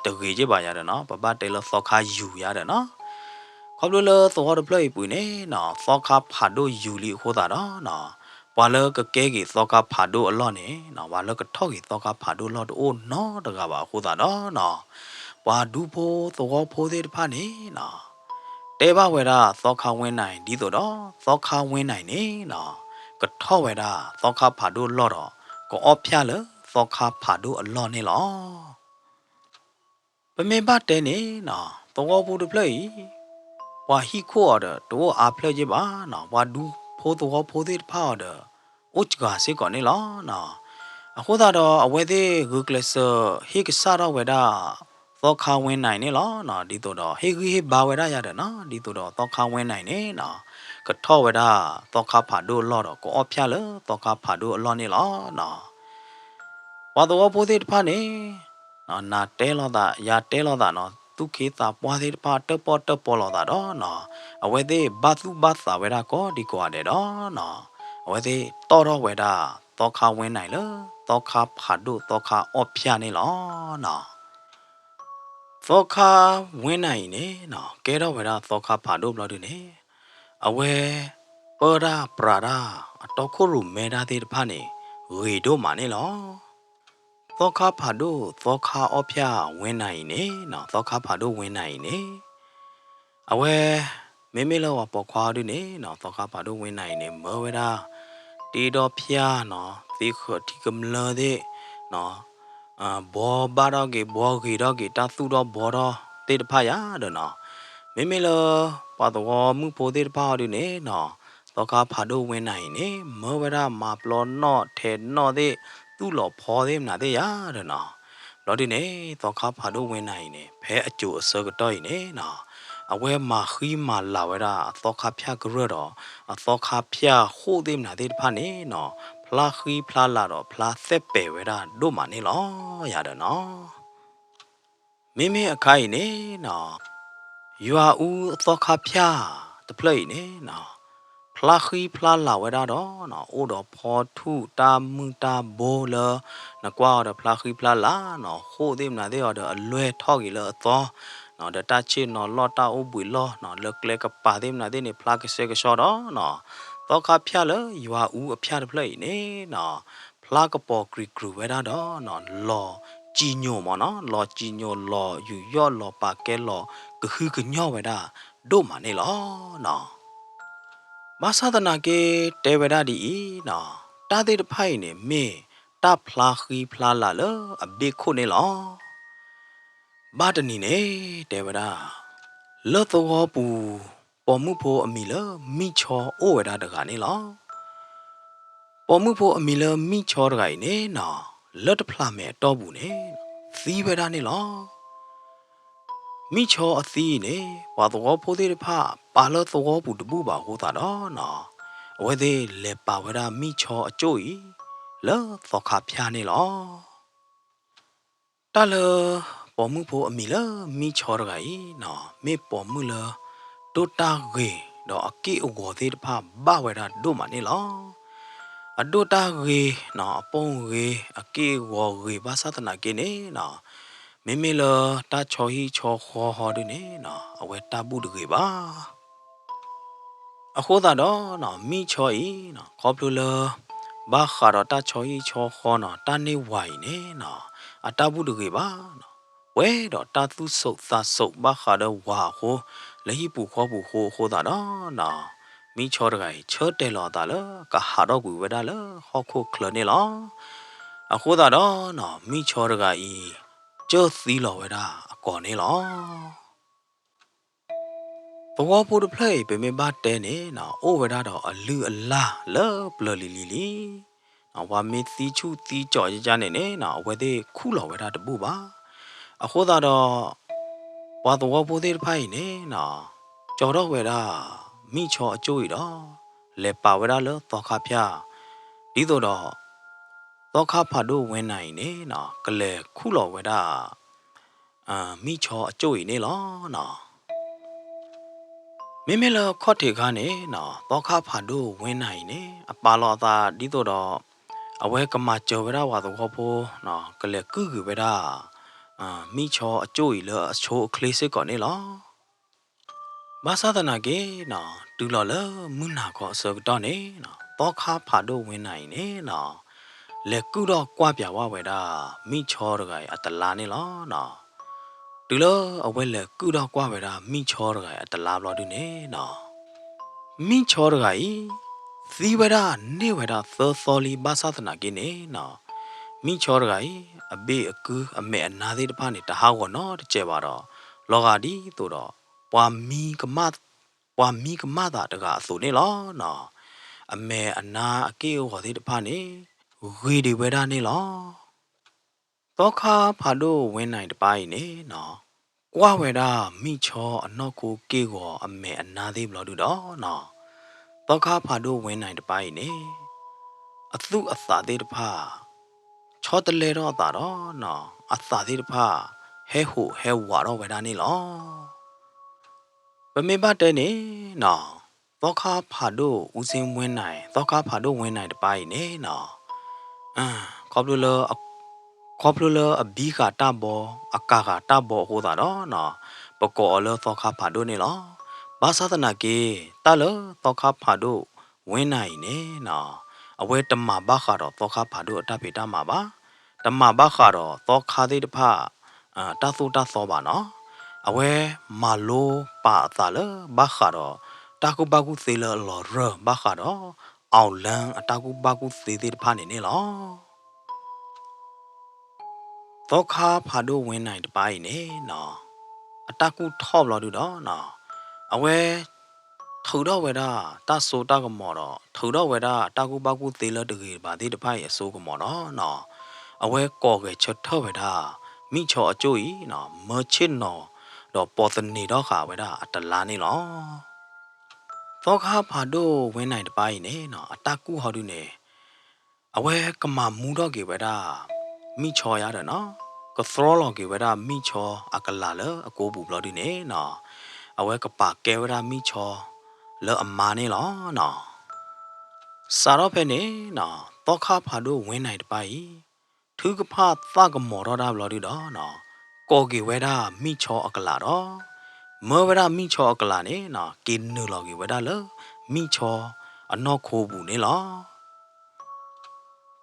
တဂ့ၤက့ဘၣ်ယၤဒီးနီၤ, ပဘၣ်တဲလၢသီခါယူၤယၤဒီးနီၤ, ခီဖျိလၢသဝီတဖျၢၣ်အံၤပူၤန့ၣ်နီၤ, သီခါဖးဒိၣ်ယူၤလံအဃိသတးဒီးနီၤ, ပှၤလၢကကဲက့ၤသီခါဖးဒိၣ်အလီၢ်န့ၣ်နီၤ, ပှၤလၢကထီၣ်က့ၤသီခါဖးဒိၣ်လီၢ်တအိၣ်နီတဂၤဘၣ်အဃိသတးဒီးနီၤ, ပှၤဒူဖိသဝီဖိသ့ၣ်တဖၣ်န့ၣ်နီၤ တဲဘၣ်ဝဲဒၣ်သီခါဝဲနၤအံၤ ဒ်သိးဒီး သီခါဝဲနၤအံၤန့ၣ်နီၤ, ကထီၣ်ဝဲဒၣ်သီခါဖးဒိၣ်လီၢ်ဒီး ကအီၣ်ဖၠၣ်လၢသီခါဖးဒိၣ်အလီၢ်န့ၣ်လီၤ. ပမ့ၢ်ဘၣ်တဲန့ၣ်နီၤ, သဝီပူၤတဖျၢၣ်အံၤ ပှၤဟံၣ်ခိၣ်အီၤဒီး တအိၣ်အါဖျၢၣ်က့ဘၣ်နီၤ, ပှၤဒူဖိသဝီဖိသ့ၣ်တဖၣ်အီၤဒီး အိၣ်စှၤစ့ၢ်ကီးန့ၣ်လီၤ. အဃိသတးဒီး အဝဲသ့ၣ်ဂုာ်ကျဲးစၢးဟ့ၣ်ကစၢ်ထီၣ်ဝဲဒၣ် သီခါဝဲနၤအံၤန့ၣ်လီၤ. ဒ်သိးဒီး ဟ့ၣ်ဂံၢ်ဟ့ၣ်ဘါဝဲဒၣ်ယၤဒီးနီၤ, ဒ်သိးဒီးသီခါဝဲနၤအံၤန့ၣ်နီၤ, ကထီၣ်ဝဲဒၣ်သီခါဖးဒိၣ်အလီၢ်ဒီး ကအီၣ်ဖၠၣ်လၢသီခါဖးဒိၣ်အလီၢ်န့ၣ်လီၤ. ပှၤသဝီဖိသ့ၣ်တဖၣ်န့ၣ် နၤတဲလိာ်သး ယၤတဲလိာ်သးနီၤ, သူၣ်က့သးပှၢ်သ့ၣ်တဖၣ် တၢၣ်ပီၣ်တၢၣ်ပီလိာ်သးဒီးနီၤ, အဝဲသ့ၣ်ဘၣ်သူၣ်ဘၣ်သးဝဲဒၣ်ကိးဒံကိးဂၤဒဲးဒီးနီၤ, အဝဲသ့ၣ်တီၣ်ထီၣ်ဝဲဒၣ် သီခါဝဲနၤအံၤလၢ သီခါဖးဒိၣ် သီခါအီၣ်ဖၠၣ်န့ၣ်လီၤ. သီခါဝဲနၤအံၤန့ၣ်နီၤ, ကဲထီၣ်ဝဲဒၣ်သီခါဖးဒိၣ်ဘျီဒုန့ၣ်, အဝဲ ပၢတၢ်ပြးတၢ် အတီခိၣ်ရိၣ်မဲတၢ်သ့ၣ်တဖၣ်န့ၣ် ဂ့ၤဒိၣ်မးန့ၣ်လီၤ. သီခါဖးဒိၣ် သီခါအီၣ်ဖၠၣ်ဝဲနၤအံၤန့ၣ်နီၤ, သီခါဖးဒိၣ်ဝဲနၤအံၤန့ၣ် အဝဲ မ့မ့ၢ်လၢပှၤပိာ်ခွါဒုန့ၣ်နီၤ, သီခါဖးဒိၣ်ဝဲနၤအံၤန့ၣ် မၢဝဲဒၣ် တ့ဒီဖၠၣ်နီၤ, သ့ဃၢၤထံကမျၢၢ်သ့ၣ်နီၤ, ဘီဘၣ်ထီၣ်က့ၤ ဘီဂ့ၤထီၣ်က့ၤ တၢ်သူၣ်ထီၣ်ဘီထီၣ်သ့ၣ်တဖၣ်ယၤဒီးနီၤ, မ့မ့ၢ်လၢ ပှၤသဝီမုၣ်ဖိသ့ၣ်တဖၣ်အီၤဒုန့ၣ်နီၤ, သီခါဖးဒိၣ်ဝဲနၤအံၤန့ၣ် မၢဝဲဒၣ်မၤပျီနီၣ်ထဲး နီၣ်သ့ၣ် သူၣ်လီၤဖီသ့ၣ်မနုၤသ့ၣ်ယၤဒီးနီၤ, ဘျီဒုန့ၣ် သီခါဖးဒိၣ်ဝဲနၤအံၤန့ၣ် ဖဲအစိၤအဆၢကတီၢ်အံၤန့ၣ်နီၤ, အဝဲမၤဃံမၤလၤဝဲဒၣ်အသီခါဖၠၣ်ကရၢၢ်ဒီး အသီခါဖၠၣ်ဃိၣ်သ့ၣ်မနုၤသ့ၣ်တဖၣ်န့ၣ်နီၤ, ဖျါဃံဖျါလၤဒီးဖျါသဲပဲာ်ဝဲဒၣ်ဒိၣ်မးန့ၣ်လီၤယၤဒီးနီၤ. မ့မ့ၢ်အခါအံၤန့ၣ်နီၤ, ယွၤအူအသီခါဖၠၣ်တဖျၢၣ်အံၤန့ၣ်နီၤ, ဖျါဃံဖျါလၤဝဲဒၣ်ဒီးနီၤ, အိၣ်ဒီးဖီထူၣ်တၢ်မုၢ်တၢ်ဘိလၢ နကွၢ်အီၤဒီးဖျါဃံဖျါလၤနီၤ, ဃိၣ်သ့ၣ်မနုၤသ့ၣ်အီၤဒီးအလွဲၢ်ထီၣ်က့ၤလၢအသီနီၤ, ဒီးတၢ်ဆ့ၣ်နီၤလီၢ်တၢ်အိၣ်ဘှံးလီၢ်နီၤ, လၢကျဲကပၤသ့ၣ်မနုၤသ့ၣ်န့ၣ် ဖျါကဆှဲကဆှီဒီးနီၤ, သီခါဖၠၣ်လၢယွၤအူအဖၠၣ်တဖျၢၣ်အံၤန့ၣ်နီၤ, ဖျါကပီၤကြံၤကြူၤဝဲဒၣ်ဒီးနီၤ, လီၤစံညိၣ်မးနီၤ, လီၤစံညိၣ် လီၤယူးယီၣ် လီၤပာ်ကဲ လီၤကဟုကညီၢ်ဝဲဒၣ်ဒိၣ်မးန့ၣ်လီၤနီၤ. ဘၣ်ဆၣ်သနာ်က့တဲဝဲဒၣ်ဒ်အံၤနီၤ, တၢ်သ့ၣ်တဖၣ်အံၤန့ၣ် မ့ၢ်တၢ်ဖျါဃံဖျါလၤလၢအဘ့ၣ်ခိၣ်န့ၣ်လီၤ. ဘၣ်တနံၤန့ၣ် တဲဝဲဒၣ်, လၢသဝီပူၤ ပိာ်မုၣ်ဖိအမံၤလၢမံၣ်ဆီအိၣ်ဝဲဒၣ်တဂၤန့ၣ်လီၤ. ပိာ်မုၣ်ဖိအမံၤလၢမံၣ်ဆီတဂၤအံၤန့ၣ်နီၤ, လၢတဖျးမဲာ်အတီၢ်ပူၤန့ၣ် သံဝဲဒၣ်န့ၣ်လီၤ. မံၣ်ဆီအသံအံၤန့ၣ် ပှၤသဝီဖိသ့ၣ်တဖၣ် ပာ်လၢသဝီပူၤတဘူၣ်ဘၣ်အဃိသတးဒီးနီၤ, အဝဲသ့ၣ်လဲၤပာ်ဝဲဒၣ်မံၣ်ဆီအကၠိၣ်အံၤ လၢသီခါဖၠၣ်န့ၣ်လီၤ. တၢ်လၢ ပိာ်မုၣ်ဖိအမံၤလၢမံၣ်ဆီတဂၤအံၤနီၤ, မ့ၢ်ပိာ်မုၣ်လၢ ဒိၣ်တၢ်ဂ့ၤဒီးအက့ၢ်အဂီၤသ့ၣ်တဖၣ်ဘၣ်ဝဲဒၣ်ဒိၣ်မးန့ၣ်လီၤ. အဒိၣ်တၢ်ဂ့ၤနီၤ, အပိၢ်ဂ့ၤ အက့ၢ်အဂီၤဂ့ၤဘၣ်ဆၣ်သနာ်က့န့ၣ်နီၤ, မ့မ့ၢ်လၢတၢ်ဆီဟံၣ်ဆီဃီဟီဒုန့ၣ်နီၤ, အဝဲတၢ်ဘူၣ်တဂ့ၤဘၣ်. အဃိသတးဒီးနီၤ, မံၣ်ဆီအံၤနီၤ, ခီဖျိလၢ ဘၣ်ဃးဒီးတၢ်ဆီဟံၣ်ဆီဃီနီၤ, တၢ်န့ၢ်ဝၤအံၤန့ၣ်နီၤ, အတၢ်ဘူၣ်တဂ့ၤဘၣ်နီၤ, ပှဲၤဒီးတၢ်သူၣ်ဆူၣ်သးဆူၣ်ဘၣ်ဃးဒီးဝၤအဃိ, လၢဟံၣ်ပူၤဃီပူၤဃိအဃိသတးဒီးနီၤ, မံၣ်ဆီတဂၤအံၤ ဆၢတဲာ်လီၤအသးလၢကဟးထီၣ်ကွံာ်ဝဲဒၣ်လၢဟီၣ်ခိၣ်ချၢန့ၣ်လီၤ. အဃိသတးဒီးနီၤ မံၣ်ဆီတဂၤအံၤ ကၢၢ်သံလီၤဝဲဒၣ်အကီၢ်န့ၣ်လီၤ. သဝီဖိတဖျၢၣ်အံၤ ပမ့ၢ်ဘၣ်တဲန့ၣ်နီၤ အိၣ်ဝဲဒၣ်ဒီးအလုၢ်အလၢ်လၢပျၢၤလံၤလံၤလံၤ, ပှၤမ့ၢ်သံဆူၣ်သံကၠီၤယကန့ၣ်န့ၣ်နီၤ အဝဲသ့ၣ်ခူၣ်လီၤဝဲဒၣ်တဘူၣ်ဘၣ်. အဃိသတးဒီး ပှၤသဝီဖိသ့ၣ်တဖၣ်အံၤန့ၣ်နီၤ ကၠီထီၣ်ဝဲဒၣ် မံၣ်ဆီအကၠိၣ်အံၤဒီး လဲၤပာ်ဝဲဒၣ်လၢသီခါဖၠၣ်, ဒ်သိးဒီး သီခါဖးဒိၣ်ဝဲနၤအံၤန့ၣ်နီၤ ကလဲၤခူၣ်လီၤဝဲဒၣ် မံၣ်ဆီအကၠိၣ်အံၤန့ၣ်လီၤနီၤ. မ့မ့ၢ်လၢခီၣ်ထံးခါန့ၣ်နီၤ သီခါဖးဒိၣ်ဝဲနၤအံၤန့ၣ် အပာ်လီၤအသးဒ်သိးဒီး အဝဲကမၤစၢၤဝဲဒၣ်ပှၤသဝီဖိနီၤ ကလဲၤကုၢ်က့ၤဝဲဒၣ် မံၣ်ဆီအကၠိၣ်အံၤလၢအဆိအချ့စ့ၢ်ကီးန့ၣ်လီၤ. ဘၣ်ဆၣ်သနာ်က့နီၤ တုၤလီၤလၢမုၢ်နၤခီအဆၢကတီၢ်န့ၣ်နီၤ သီခါဖးဒိၣ်ဝဲနၤအံၤန့ၣ်နီၤ လဲၤကုၢ်ထီၣ်ကွၢ်ပၠးဝဲဒၣ် မံၣ်ဆီတဂၤအံၤအတလါန့ၣ်လီၤနီၤ. တုၤလၢအဝဲလဲၤကုၢ်ထီၣ်ကွၢ်ဝဲဒၣ် မံၣ်ဆီတဂၤအံၤအတလါဘျီဒုန့ၣ်နီၤ မံၣ်ဆီတဂၤအံၤ သံဝဲဒၣ်န့ၢ်ဝဲဒၣ်သၢသီလံ. ဘၣ်ဆၣ်သနာ်က့န့ၣ်နီၤ မံၣ်ဆီတဂၤအံၤ အဘ့ၣ်အကု အမဲာ်အနါသ့ၣ်တဖၣ်န့ၣ် တဟးဂီၤနီတစဲးဘၣ်ဒီး လီၤဂာ်ဒ်သိးဒီး ပှၤမံကမၣ် ပှၤမံကမၣ်သးတဂၤအသိးန့ၣ်လီၤနီၤ. အမဲာ်အနါအက့ၢ်အဂီၤသ့ၣ်တဖၣ်န့ၣ် ဂ့ၤဒံးဝဲဒၣ်န့ၣ်လီၤ. သီခါဖးဒိၣ်ဝဲနၤအံၤတပၤအံၤန့ၣ်နီၤ ကွၢ်ဝဲဒၣ်မံၣ်ဆီအနီၢ်ခိက့ၢ်ဂီၤအမဲာ်အနါသ့ၣ်ဘျီဒုဒီးနီၤ သီခါဖးဒိၣ်ဝဲနၤအံၤတပၤအံၤန့ၣ် အသူၣ်အသးသ့ၣ်တဖၣ် ဆီတလဲထီၣ်အသးဒီးနီၤ အသးသ့ၣ်တဖၣ် ဟဲဟိးဟဲဝးထီၣ်ဝဲဒၣ်န့ၣ်လီၤ. ပမ့ၢ်ဘၣ်တဲန့ၣ်နီၤ သီခါဖးဒိၣ်အူစ့ဝဲနၤအံၤ သီခါဖးဒိၣ်ဝဲနၤအံၤတပၤအံၤန့ၣ်နီၤ ခီဖျိလၢ ခီဖျိလၢအဘံဃာ်တၢ်ဘီ အကၢ်ဃာ်တၢ်ဘီအဃိသတးဒီးနီၤ ပကိးအီၤလၢသီခါဖးဒိၣ်န့ၣ်လီၤ. ဘၣ်ဆၣ်သနာ်က့ တၢ်လၢသီခါဖးဒိၣ်ဝဲနၤအံၤန့ၣ်နီၤ အဝဲတမၤဘၣ်ဃးဒီးသီခါဖးဒိၣ်အတၢ်ဖံးတၢ်မၤဘၣ်, တမၤဘၣ်ဃးဒီးသီခါသ့ၣ်တဖၣ် တၢ်သိၣ်တၢ်သီဘၣ်နီၤ. အဝဲမၤလိပာ်အသးလၢဘၣ်ဃးဒီး တၢ်ကူၣ်ဘၣ်ကူၣ်သ့လၢအလီၤရၢၢ် ဘၣ်ဃးဒီး အောင်လင်း အတၢ်ကူၣ်ဘၣ်ကူၣ်သ့သ့ၣ်တဖၣ်န့ၣ်န့ၣ်လီၤ. သီခါဖးဒိၣ်ဝဲနၤအံၤတပၤအံၤန့ၣ်နီၤ အတၢ်ကူၣ်ထီၣ်ဘျီဒုဒီးနီၤ အဝဲ ထုးထီၣ်ဝဲဒၣ်တၢ်စိတၢ်ကမီၤဒီး ထုးထီၣ်ဝဲဒၣ်တၢ်ကူၣ်ဘၣ်ကူၣ်သ့လၢတဂ့ၤတဘၣ်သ့ၣ်တဖၣ်အံၤအစိကမီၤဒီးနီၤ အဝဲကိးဂဲၤဆၢထၢၣ်ဝဲဒၣ် မံၣ်ဆီအကၠိၣ်အံၤနီၤ မၢဆ့ၣ်နီၤ ဒီးပိာ်သန့ၤထီၣ်ဃာ်ဝဲဒၣ်အတလါန့ၣ်လီၤ. သီခါဖးဒိၣ်ဝဲနၤအံၤတပၤအံၤန့ၣ်နီၤ အတၢ်ကူၣ်ဟီဒုန့ၣ် အဝဲကမၤမူထီၣ်က့ၤဝဲဒၣ် မံၣ်ဆီယါဒီးနီၤ ကသြီလီၤက့ၤဝဲဒၣ်မံၣ်ဆီအကလၤလၢအကိပူၤဘျီဒုန့ၣ်နီၤ အဝဲကပာ်ကဲဝဲဒၣ်မံၣ်ဆီလၢအမါန့ၣ်လီၤနီၤ. စးထီၣ်ဖဲန့ၣ်နီၤ သီခါဖးဒိၣ်ဝဲနၤအံၤတပၤအံၤ ထုကဖၣ်သၣ်ကမီၤထီၣ်တၢ်ဘျီဒုဒီးနီၤ ကိးက့ၤဝဲဒၣ်မံၣ်ဆီအကလၤဒီး မၢဝဲဒၣ်မံၣ်ဆီအကလၤန့ၣ်နီၤ က့ၤနုာ်လီၤက့ၤဝဲဒၣ်လၢမံၣ်ဆီအနီၢ်ခိပူၤန့ၣ်လီၤ.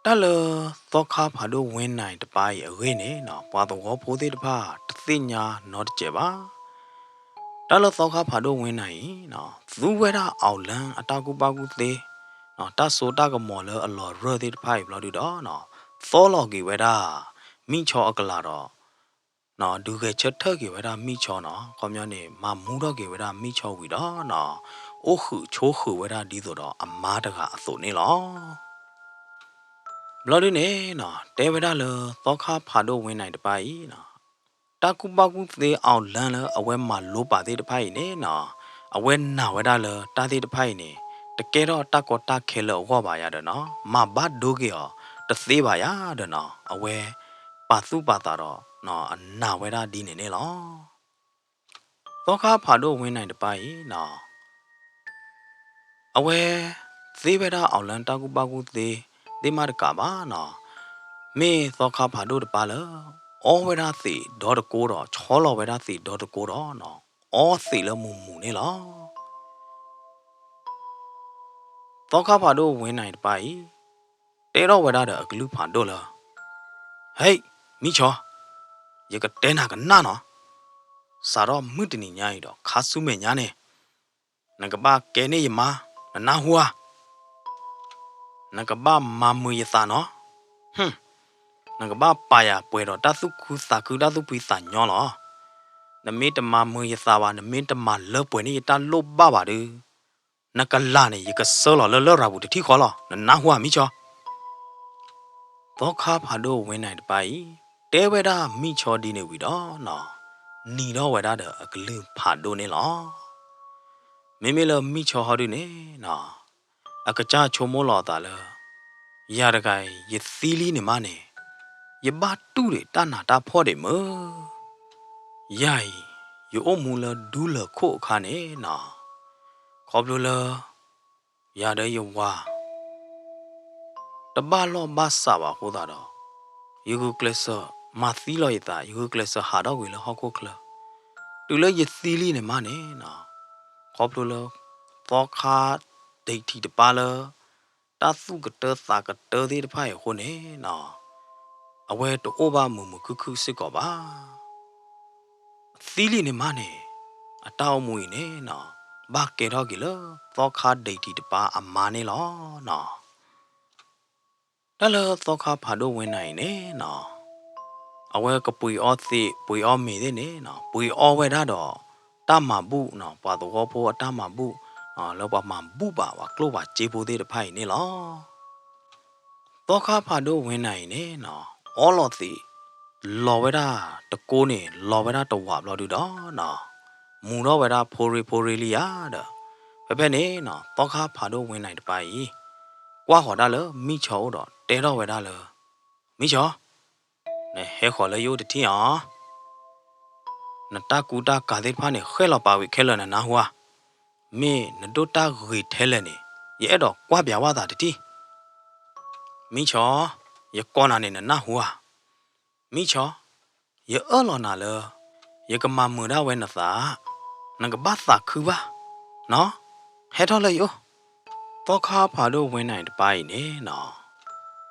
တၢ်လၢသီခါဖးဒိၣ်ဝဲနၤအံၤတပၤအံၤအဂ့ၢ်န့ၣ်နီၤ ပှၤသဝီဖိသ့ၣ်တဖၣ်တသ့ၣ်ညါနီတစဲးဘၣ်. တၢ်လၢသီခါဖးဒိၣ်ဝဲနၤအံၤနီၤ သူဝဲဒၣ်အောင်လင်းအတၢ်ကူၣ်ဘၣ်ကူၣ်သ့ တၢ်စိတၢ်ကမီၤလၢအလီၤရၢၢ်သ့ၣ်တဖၣ်အံၤဘျီဒုဒီးနီၤ သြီလီၤက့ၤဝဲဒၣ် မံၣ်ဆီအကလၤဒီး ဒုးဂဲၤဆၢထၢၣ်က့ၤဝဲဒၣ်မံၣ်ဆီနီၤ ခီပညီန့ၣ် မၤမူထီၣ်က့ၤဝဲဒၣ်မံၣ်ဆီဝံၤဒီးနီၤ အိၣ်ဃုာ်ဆိဃုာ်ဝဲဒၣ်ဒ်သိးဒီးအမါတဂၤအသိးန့ၣ်လီၤ. ဘျီဒုန့ၣ်နီၤ တဲဝဲဒၣ်လၢသီခါဖးဒိၣ်ဝဲနၤအံၤတပၤအံၤနီၤ တၢ်ကူၣ်ဘၣ်ကူၣ်သ့အောင်လင်းလၢအဝဲမၤလိပာ်သ့ၣ်တဖၣ်အံၤန့ၣ်နီၤ အဝဲနာ်ဝဲဒၣ်လၢတၢ်သ့ၣ်တဖၣ်အံၤန့ၣ် တကဲထီၣ်တၢ်ကီတၢ်ခဲလၢအဂီၢ်ဘၣ်ယါဒီးနီၤ မၤဘၣ်ဒိက့ၤအီၤတသ့ဘၣ်ယါဒီးနီၤ အဝဲပာ်သူၣ်ပာ်သးဒီး အနာ်ဝဲဒၣ်ဒ်န့ၣ်န့ၣ်လီၤ. သီခါဖးဒိၣ်ဝဲနၤအံၤတပၤအံၤနီၤ အဝဲသ့ဝဲဒၣ်အောင်လင်းတၢ်ကူၣ်ဘၣ်ကူၣ်သ့ သ့ၣ်မးတကးဘၣ်နီၤ မ့ၢ်သီခါဖးဒိၣ်တပၤလၢ အီဝဲဒၣ်သံးဒီတကိဒီး ဆီလီၤဝဲဒၣ်သံးဒီတကိဒီးနီၤ အီသံးလၢမုာ်မုာ်န့ၣ်လီၤ. သီခါဖးဒိၣ်ဝဲနၤအံၤတပၤအံၤ တဲထီၣ်ဝဲဒၣ်ဒီးအကလုၢ်ဖးဒိၣ်လၢ ဟဲ မံၣ်ဆီ, ယကတဲနၤကနၣ်နီၤ, စးထီၣ်မုၢ်တနံၤညါအံၤဒီး ခါဆူမဲာ်ညါန့ၣ် နကဘၣ်ကဲန့ၢ်ယမါ နနၢ်ဟူဧါ, နကဘၣ်မၤမုာ်ယသးနီၤ, နကဘၣ်ပာ်ယၤပှဲၤဒီးတၢ်သူၣ်ခုသးခု တၢ်သူၣ်ဖှံသးညီလီၤ. နမ့ၢ်တမၤမုာ်ယသးဘၣ်, နမ့ၢ်တမၤလၢပှဲၤန့ၢ်ယတၢ်လိၣ်ဘၣ်ဘၣ်ဒီး နကလၤန့ၣ် ယကဆှၢလီၤလၢလရာ်ပူၤတထံၣ်ဃီလီၤ. နနၢ်ဟူဧါ မံၣ်ဆီ. သီခါဖးဒိၣ်ဝဲနၤတပၤအံၤ တဲဝဲဒၣ်မံၣ်ဆီဒ်န့ၣ်ဝံၤဒီးနီၤ, နံၤထီၣ်ဝဲဒၣ်ဒီးအကလုၢ်ဖးဒိၣ်န့ၣ်လီၤ. မ့မ့ၢ်လၢမံၣ်ဆီဟီဒုန့ၣ်နီၤ, အကစၢ်ဆိကမိၣ်လီၤအသးလၢ ယၤတဂၤအံၤ ယသံလံန့ၣ်မးန့ၣ်, ယဘၣ်တူၢ်ဒံးတၢ်နးတၢ်ဖှီၣ်ဒံးမုၢ်, ယၤအံၤ ယအိၣ်မူလၢဒူလၢၢ်ခိၣ်အခါန့ၣ်နီၤ, ခီဖျိလၢ ယၤဒီးယဝၤ တဘၣ်လီၢ်ဘၣ်စးဘၣ်အဃိသတးဒီး ယဂုာ်ကျဲးစၢးမၤသံလီၤယသး, ယဂုာ်ကျဲးစၢးဟးထီၣ်ကွံာ်လၢဟီၣ်ခိၣ်ချၢ, တုၤလၢယသံလံန့ၣ်မးန့ၣ်နီၤ, ခီဖျိလၢ သီခါဒံးထံးတပၤလၢ တၢ်သူၣ်ကတၢသးကတၢသ့ၣ်တဖၣ်အံၤအဃိန့ၣ်နီၤ, အဝဲတအိၣ်ဘၣ်မုာ်မုာ်ခုၣ်ခုၣ်စ့ၢ်ကီးဘၣ်. သံလံန့ၣ်မးန့ၣ်, အတၢ်အိၣ်မူအံၤန့ၣ်နီၤ, ဘၣ်ကဲထီၣ်က့ၤလၢသီခါဒံးထံးတပၤအမါန့ၣ်လီၤနီၤ. တၢ်လၢသီခါဖးဒိၣ်ဝဲနၤအံၤန့ၣ်နီၤ, အဝဲကပှ့ၤအီသံး ပှ့ၤအီမ့ၤသ့ၣ်န့ၣ်နီၤ, ပှ့ၤအီဝဲဒၣ်ဒီးတၢ်မၤဘူၣ်နီၤ, ပှၤသဝီဖိအတၢ်မၤဘူၣ်, လၢပှၤမၤဘူၣ်ဘၣ်ပှၤကျိၣ်ပှၤစ့ဖိသ့ၣ်တဖၣ်အံၤန့ၣ်လီၤ. သီခါဖးဒိၣ်ဝဲနၤအံၤန့ၣ်နီၤ, အီလီၤသံး လီၤဝဲဒၣ်တကိးန့ၣ် လီၤဝဲဒၣ်တဝးဘျီဒုဒီးနီၤ, မူၤထီၣ်ဝဲဒၣ်ဖိရ့ဖိရ့လံယၤဒီး, ဖဲဖဲန့ၣ်နီၤ သီခါဖးဒိၣ်ဝဲနၤအံၤတပၤအံၤ ကွၢ်ဃီၤဒၣ်လၢမံၣ်ဆီအိၣ်ဒီးတဲထီၣ်ဝဲဒၣ်လၢ မံၣ်ဆီ, နဟဲဃီၤလၢယအိၣ်တထံၣ်ဧါ. နတၢ်ကူတၢ်ကၤသ့ၣ်တဖၣ်န့ၣ် ဃဲၣ်လီၤပာ်ဝံၤခဲလၢာ် နနၢ်ဟူဧါ. မ့ၢ်နဒိၣ်တၢ်ဂ့ၤထဲလဲၣ်န့ၣ် ယအဲၣ်ဒိးကွၢ်ပျးဝဲသးတထံၣ်. မံၣ်ဆီ, ယကိးနၤန့ၣ် နနၢ်ဟူဧါ. မံၣ်ဆီ, ယအၢၣ်လီၤနၤလၢ ယကမၤမုာ်ဒၣ်ဝဲနသး, နကဘၣ်သးခုဘၣ်နီၤ, ဟဲထီၣ်လၢယအိၣ်. သီခါဖးဒိၣ်ဝဲနၤအံၤတပၤအံၤန့ၣ်နီၤ,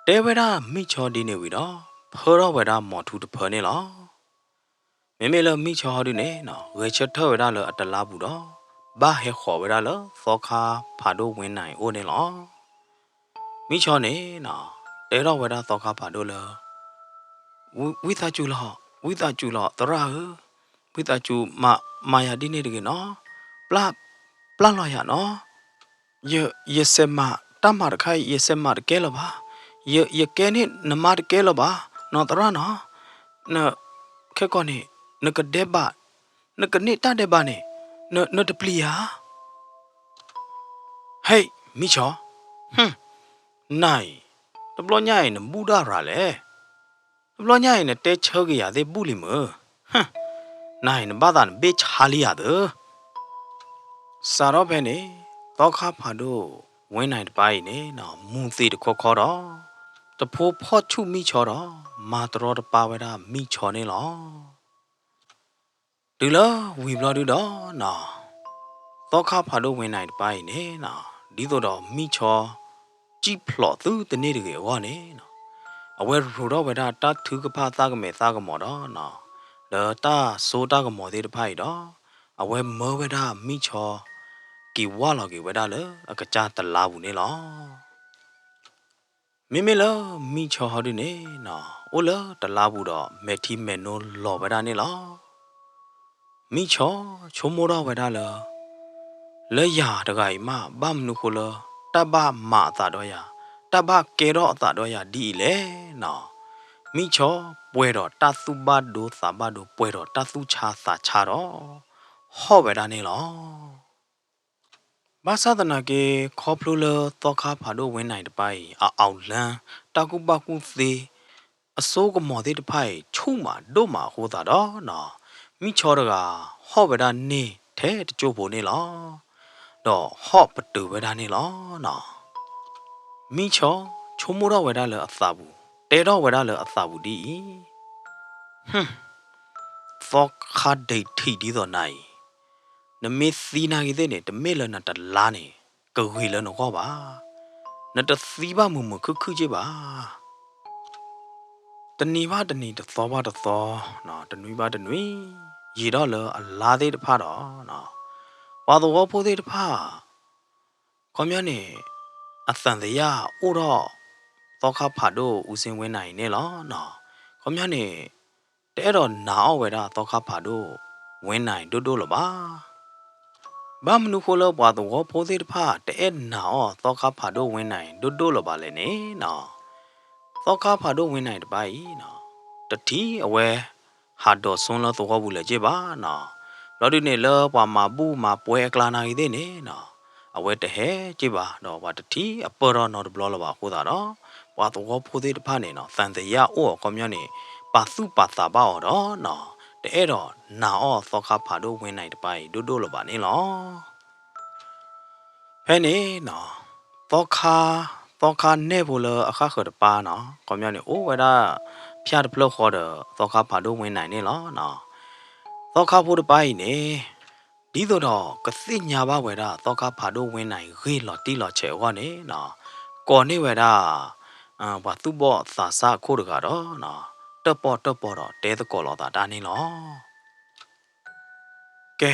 တဲဝဲဒၣ်မံၣ်ဆီဒ်န့ၣ်ဝံၤဒီး ဖၢထီၣ်ဝဲဒၣ်မိာ်ထူတဖၢန့ၣ်လီၤ. မ့မ့ၢ်လၢမံၣ်ဆီဟီဒုန့ၣ်နီၤ ဂဲၤဆၢထၢၣ်ဝဲဒၣ်လၢအတလါပူၤဒီး ဘၣ်ဟဲဃီၤဝဲဒၣ်လၢသီခါဖးဒိၣ်ဝဲနၤအံၤအိၣ်န့ၣ်လီၤ. မံၣ်ဆီန့ၣ်နီၤ တဲထီၣ်ဝဲဒၣ်သီခါဖးဒိၣ်လၢ ဝံသးစူၤလီၤ, ဝံသးစူၤလီၤ သရၣ်ဧၢ, ဝံသးစူၤမၤယၤဒ်န့ၣ်တဂ့ၤနီၤ, ပျၢ်, ပျၢ်လီၤယၤနီၤ, ယ, ယစဲးမၤတၢ်မၤတခါအံၤ ယစဲးမၤတကဲလၢၤဘၣ်, ယ, ယကဲန့ၢ်နမါတကဲလၢၤဘၣ်, နီၤသရၣ်နီၤ, န, ခဲကီၢ်န့ၣ် နကဒဲးဘး, နကန့ၢ်တၢ်ဒဲးဘးန့ၣ်, န, နတပျံၤဧါ. ဟဲ, မံၣ်ဆီ, နၤအံၤ, တဘျီညါအံၤနဘူၣ်ဒၣ်ရၤလဲၣ်. တဘျီညါအံၤနတဲဆၢက့ၤယၤသ့ၣ်ဘူၣ်လံမုၢ်, နၤအံၤနဘၣ်သးနဘ့ၣ်ဆါလံယၤသၢ. စးထီၣ်ဖဲန့ၣ် သီခါဖးဒိၣ်ဝဲနၤအံၤတပၤအံၤန့ၣ်နီၤ မူၤသံးတခီခီဒီး တဖိဖီၣ်ဆူၣ်မံၣ်ဆီဒီး မၤတရီတပါဝဲဒၣ်မံၣ်ဆီန့ၣ်လီၤ. တုၤလၢဝံၤဘျီဒုဒီးနီၤ သီခါဖးဒိၣ်ဝဲနၤအံၤတပၤအံၤန့ၣ်နီၤ ဒ်သိးဒီးမံၣ်ဆီ စံၣ်ဖျိးသုတန့ၢ်တဂ့ၤအဂီၢ်န့ၣ်နီၤ အဝဲရိးထီၣ်ဝဲဒၣ်တၢ်ထုကဖၣ်သၣ်ကမဲာ်သၣ်ကမီၤဒီးနီၤ ဒီးတၢ်စိတၢ်ကမီၤသ့ၣ်တဖၣ်အံၤဒီး အဝဲမၢဝဲဒၣ်မံၣ်ဆီ က့ၤဝၢ်လီၤက့ၤဝဲဒၣ်လၢအကစၢ်တလါပူၤန့ၣ်လီၤ. မ့မ့ၢ်လၢမံၣ်ဆီဟီဒုန့ၣ်နီၤ အိၣ်လၢတလါပူၤဒီး မဲာ်ထံမဲာ်နိလီၤဝဲဒၣ်န့ၣ်လီၤ. မံၣ်ဆီဆိကမိၣ်ထီၣ်ဝဲဒၣ်လၢ လၢယၤတဂၤအံၤမး ဘၣ်မနုၤဃိလၢ တၢ်ဘၣ်မၤအသးဒီးယၤ, တၢ်ဘၣ်ကဲထီၣ်အသးဒီးယၤဒ်အံၤလဲၣ်နီၤ. မံၣ်ဆီပှဲၤဒီးတၢ်သူၣ်ဘၣ်ဒိသးဘၣ်ဒိ ပှဲၤဒီးတၢ်သူၣ်ဆါသးဆါဒီး ဟီၣ်ဝဲဒၣ်န့ၣ်လီၤ. ဘၣ်ဆၣ်သနာ်က့ ခီဖျိလၢသီခါဖးဒိၣ်ဝဲနၤအံၤတပၤအံၤ အ အီၣ်လၢ တၢ်ကူၣ်ဘၣ်ကူၣ်သ့ အစိကမီၤသ့ၣ်တဖၣ်အံၤ ဆူၣ်မးဒိၣ်မးအဃိသတးဒီးနီၤ မံၣ်ဆီတဂၤ ဟီၣ်ဝဲဒၣ်န့ၢ်ထဲတစိၢ်ဖိန့ၣ်လီၤ. ဒီးဟီၣ်ပတုာ်ဝဲဒၣ်န့ၣ်လီၤနီၤ. မံၣ်ဆီဆိကမိၣ်ထီၣ်ဝဲဒၣ်လၢအသးပူၤ, တဲထီၣ်ဝဲဒၣ်လၢအသးပူၤဒ်အံၤ, သီခါဒံးထံးဒ်သိးနၤအံၤ နမ့ၢ်သံနာ်က့ၤသ့ၣ်န့ၣ် တမ့ၢ်လၢနတလါန့ၣ် ကဂ့ၤလၢနဂီၢ်ဘၣ်. နတသံဘၣ်မုာ်မုာ်ခုၣ်ခုၣ်က့ဘၣ်. တနံၤဘၣ်တနံၤ တသီဘၣ်တသီ, တနွံဘၣ်တနွံ, ယံာ်ထီၣ်လၢအလါသ့ၣ်တဖၣ်ဒီး ပှၤသဝီဖိသ့ၣ်တဖၣ် ခီပညီန့ၣ် အသံသယအိၣ်ထီၣ် သီခါဖးဒိၣ် ဦးစိန်ဝင်းနိုင် အံၤန့ၣ်လီၤနီၤ. ခီပညီန့ၣ် တအဲၣ်ဒိးနာ်အီၣ်ဝဲဒၣ်သီခါဖးဒိၣ် ဝင်းနိုင် ဒိၣ်ဒိၣ်လၢၤဘၣ်. ဘၣ်မနုၤဃိလၢပှၤသဝီဖိသ့ၣ်တဖၣ် တအဲၣ်နာ်အီၣ်သီခါဖးဒိၣ် ဝင်းနိုင် ဒိၣ်ဒိၣ်လၢၤဘၣ်လဲၣ်န့ၣ်နီၤ, သီခါဖးဒိၣ် ဝင်းနိုင် တပၢ်အံၤနီၤ, တထံၣ်အဝဲ ဟးဒိးစိလၢသဝီပူၤလၢၤက့ၢ်ဘၣ်နီၤ. ဘျီဒုန့ၣ် လၢပှၤမၤဘူၣ်မၤပှဲၤအကျါနာ်က့ၤသ့ၣ်န့ၣ်နီၤ, အဝဲတဟဲက့ၢ်ဘၣ်ဒီး ပှၤတထံၣ်အပၢၢ်ထီၣ်နီတဘျီလၢၤဘၣ်အဃိသတးဒီး ပှၤသဝီဖိသ့ၣ်တဖၣ်န့ၣ်နီၤ သံသယအိၣ်အီၤ ခီပညီန့ၣ် ပာ်သူၣ်ပာ်သးဘၣ်အီၤဒီးနီၤ, တအဲၣ်ဒိးနာ်အီၣ်သီခါဖးဒိၣ် ဝင်းနိုင် တပၢ်အံၤ ဒိၣ်ဒိၣ်လၢၤဘၣ်န့ၣ်လီၤ. ဖဲန့ၣ်နီၤ, သီခါ, သီခါနဲၣ်ဖိလၢအဃၣ်ဃၢၤတပၢ်နီၤ, ခီပညီန့ၣ် အိၣ်ဝဲဒၣ် ဖၠၣ်တဖျၢၣ်ဃီဒီး သီခါဖးဒိၣ် ဝင်းနိုင် န့ၣ်လီၤနီၤ. သီခါဖိတပၢ်အံၤန့ၣ် ဒ်သိးဒီးကသ့ၣ်ညါဘၣ်ဝဲဒၣ် သီခါဖးဒိၣ် ဝင်းနိုင် ဂ့ၢ်လီၤတံၢ်လီၤဆဲးအဂီၢ်န့ၣ်နီၤ, ကိးန့ၢ်ဝဲဒၣ် ပှၤသူၣ်ဘီၣ်သးစၢ်အခိၣ်တဂၤဒီးနီၤ, တၢၣ်ပီၣ်တၢၣ်ပီဒီးတဲသကိးလိာ်သးတၢ်န့ၣ်လီၤ. ကဲ,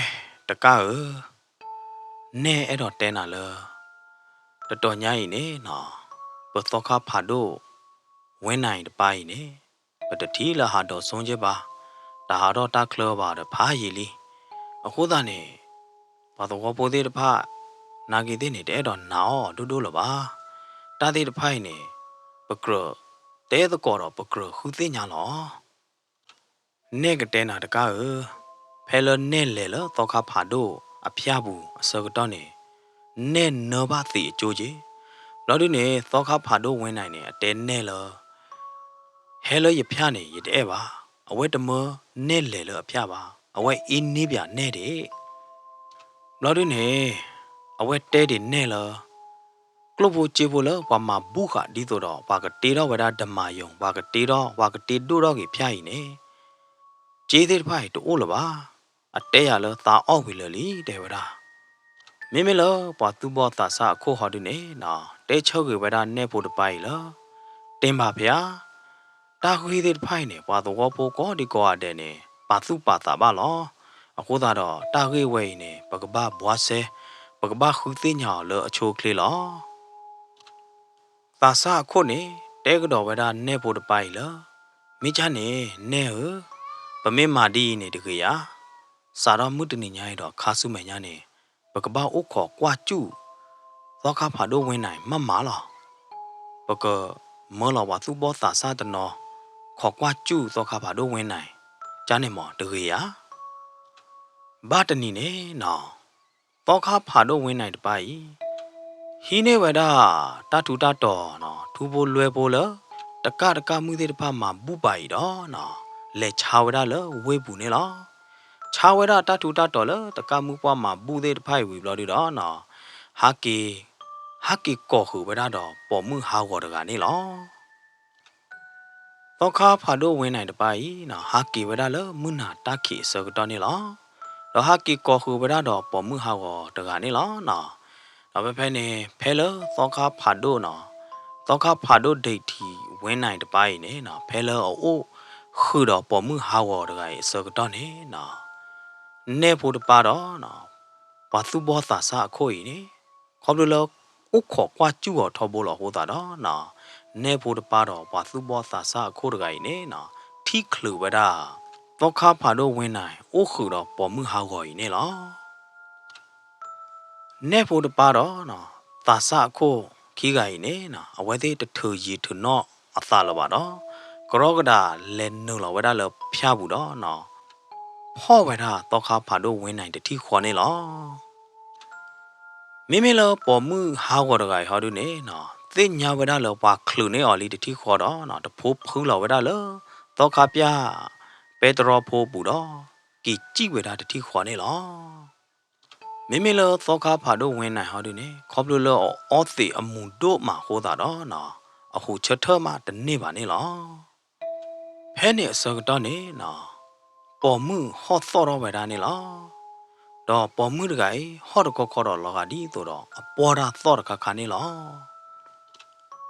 တကၢ်ဧၢ, နဲၣ်အဲၣ်ဒိးတဲနၤလၢ တတီၤညါအံၤန့ၣ်နီၤ, ပသီခါဖးဒိၣ် ဝင်းနိုင် တပၢ်အံၤန့ၣ် ပတထံၣ်လၢဟးဒိးစိက့ၢ်ဘၣ်, တဟးထီၣ်တၢ်ချၢဘၣ်ဒီးဖးယံာ်လံ. အဃိသတးန့ၣ် ပှၤသဝီဖိသ့ၣ်တဖၣ် နာ်က့ၤသ့ၣ်န့ၣ် တအဲၣ်ဒိးနာ်အီၤဒိၣ်ဒိၣ်လၢၤဘၣ်. တၢ်သ့ၣ်တဖၣ်အံၤန့ၣ် ပကြၢးတဲသကိးဒီးပကြၢးဃုသ့ၣ်ညါလီၤ. နဲၣ်ကတဲနၤတကၢ်ဧၢ, ဖဲလၢနဲၣ်လဲၤလၢသီခါဖးဒိၣ်အဖၠၣ်ပူၤအဆၢကတီၢ်န့ၣ် နဲၣ်နၢဘၣ်သံးအကၠိက့ၢ်. ဘျီဒုန့ၣ် သီခါဖးဒိၣ် ဝင်းနိုင် န့ၣ် အတဲနဲၣ်လၢ ဟဲလၢယဖၠၣ်န့ၣ် ယတအဲၣ်ဘၣ်. အဝဲတမၢနဲၣ်လဲၤလၢအဖၠၣ်ဘၣ်, အဝဲအ့န့ၢ်ပၠးနဲၣ်ဒံး. ဘျီဒုန့ၣ် အဝဲတဲဒံးနဲၣ်လၢ ကျိၣ်ဖိစ့ဖိလၢပှၤမၤဘူၣ်ဃာ်ဒ်သိးဒီး ပှၤကတ့ထီၣ်ဝဲဒၣ်ဒမၤယိၤ, ပှၤကတ့ထီၣ်, ပှၤကတ့ဒိၣ်ထီၣ်က့ၤဖၠၣ်အံၤန့ၣ် စ့သ့ၣ်တဖၣ်အံၤတအိၣ်လၢၤဘၣ်. အတဲယၤလၢသးအီၣ်ဝံၤလၢာ်လံ တဲဝဲဒၣ်. မ့မ့ၢ်လၢပှၤသူၣ်ဘီၣ်သးစၢ်အခိၣ်ဟီဒုန့ၣ်နီၤ, တဲဆၢဂ့ၤဝဲဒၣ်နဲၣ်ဖိတပၢ်အံၤလၢ တ့ၢ်ဘၣ်ဖဲ တၢ်ဂ့ၢ်သ့ၣ်တဖၣ်အံၤန့ၣ် ပှၤသဝီဖိကိးဒံကိးဂၤဒဲးန့ၣ် ပာ်သူၣ်ပာ်သးဘၣ်လီၤ. အဃိသတးဒီး တၢ်ဂ့ၢ်ဝဲအံၤန့ၣ် ပကဘၣ်ဘှါစဲ, ပကဘၣ်ဃုသ့ၣ်ညါအီၤလၢအဆိအချ့လီၤ. သးစၢ်အခိၣ်န့ၣ် တဲကဒီးဝဲဒၣ်နဲၣ်ဖိတပၢ်အံၤလၢ မ့ၢ်ကၢ်န့ၣ် နဲၣ်ဧၢ, ပမ့ၢ်မၤဒ်အံၤန့ၣ်တဂ့ၤဧါ. စးထီၣ်မုၢ်တနံၤညါအံၤဒီးခါဆူမဲာ်ညါန့ၣ် ပကဘၣ်အိၣ်ခိးကွၢ်စူၣ် သီခါဖးဒိၣ် ဝင်းနိုင် မးမးလီၤ. ပကမၢလီၤပှၤသူၣ်ဘီၣ်သးစၢ်တနီၤ ခိးကွၢ်စူၣ်သီခါဖးဒိၣ် ဝင်းနိုင် ကၢ်န့ၣ်မးတဂ့ၤဧါ. ဘၣ်တနံၤန့ၣ်နီၤ, သီခါဖးဒိၣ် ဝင်းနိုင် တပၢ်အံၤ ဟံးန့ၢ်ဝဲဒၣ် တၢ်ထူးတၢ်တီၤနီၤ, ထူဖိလွဲဖိလၢ တကၣ်တကၣ်မုၣ်သ့ၣ်တဖၣ်မၤဘူၣ်ပာ်အံၤဒီးနီၤ, လဲၤဆါဝဲဒၣ်လၢဝ့ၢ်ပူၤန့ၣ်လီၤ. ဆါဝဲဒၣ်တၢ်ထူးတၢ်တီၤလၢတကၣ်မုၣ်ပှၢ်မၤဘူၣ်သ့ၣ်တဖၣ်အံၤဝံၤဘျီဒုဒီးနီၤ, ဟးက့ၤ, ဟးက့ၤကိးဃုာ်ဝဲဒၣ်ဒီးပိာ်မုၣ်ဟးဂီၤတဂၤန့ၣ်လီၤ. သီခါဖးဒိၣ် ဝင်းနိုင် တပၢ်အံၤနီၤ, ဟးက့ၤဝဲဒၣ်လၢမုၢ်နၤတၢ်ခံးအဆၢကတီၢ်န့ၣ်လီၤ. ဒီးဟးက့ၤကိးဃုာ်ဝဲဒၣ်ဒီးပိာ်မုၣ်ဟးဂီၤတဂၤန့ၣ်လီၤနီၤ. ဒီးဖဲဖဲန့ၣ် ဖဲလၢသီခါဖးဒိၣ်နီၤ, သီခါဖးဒိၣ် ဒိတ်ထံ ဝင်းနိုင် တပၢ်အံၤန့ၣ်နီၤ, ဖဲလၢအအိၣ်ဃုာ်ဒီးပိာ်မုၣ်ဟးဂီၤတဂၤအံၤအဆၢကတီၢ်န့ၣ်နီၤ, နဲၣ်ဖိတပၢ်ဒီးနီၤ, ပှၤသူၣ်ဘီၣ်သးစၢ်အခိၣ်အံၤန့ၣ် ခီဖျိလၢ အိၣ်ခိးကွၢ်စူၣ်အီၤထီဘိလီၤအဃိသတးဒီးနီၤ, နဲၣ်ဖိတပၢ်ဒီးပှၤသူၣ်ဘီၣ်သးစၢ်အခိၣ်တဂၤအံၤန့ၣ်နီၤ, ထံၣ်ချုးဝဲဒၣ် သီခါဖးဒိၣ် ဝင်းနိုင် အိၣ်ဃုာ်ဒီးပိာ်မုၣ်ဟးဂီၤအံၤန့ၣ်လီၤ. နဲၣ်ဖိတပၢ်ဒီးနီၤ, သးစၢ်အခိၣ်ခံဂၤအံၤန့ၣ်နီၤ, အဝဲသ့ၣ်တထုးယံၤထုးနီၣ်အသးလၢၤဘၣ်ဒီး ကရီကဒးလဲၤနုာ်လီၤဝဲဒၣ်လၢဖၠၣ်ပူၤဒီးနီၤ, ဖီၣ်ဝဲဒၣ်သီခါဖးဒိၣ် ဝင်းနိုင် တထံၣ်ဃီန့ၣ်လီၤ. မ့မ့ၢ်လၢပိာ်မုၣ်ဟးဂီၤတဂၤအံၤဟီဒုန့ၣ်နီၤ, သ့ၣ်ညါဝဲဒၣ်လၢပှၤချုးန့ၢ်အီၤလံတထံၣ်ဃီဒီးနီၤ, တဖိဖုလီၤဝဲဒၣ်လၢ သီခါပၠၣ်ပဲတြီဖိပူၤဒီး က့ၤစံၣ်ဝဲဒၣ်တထံၣ်ဃီန့ၣ်လီၤ. မ့မ့ၢ်လၢသီခါဖးဒိၣ် ဝင်းနိုင် ဟီဒုန့ၣ် ခီဖျိလၢအအီသံးအမူးဒိၣ်မးအဃိသတးဒီးနီၤ, အဟူးဆၢထၢၣ်မးတန့ၢ်ဘၣ်န့ၣ်လီၤ. ဖဲန့ၣ်အဆၢကတီၢ်န့ၣ်နီၤ, ပိာ်မုၣ်ဟီၣ်သီၣ်ထီၣ်ဝဲဒၣ်န့ၣ်လီၤ. ဒီးပိာ်မုၣ်တဂၤအံၤ ဟီၣ်တခီခီဒီးလီၤဂာ်ဒ်သိးဒီး အပီၢ်တၢ်သီၣ်တခါခါန့ၣ်လီၤ.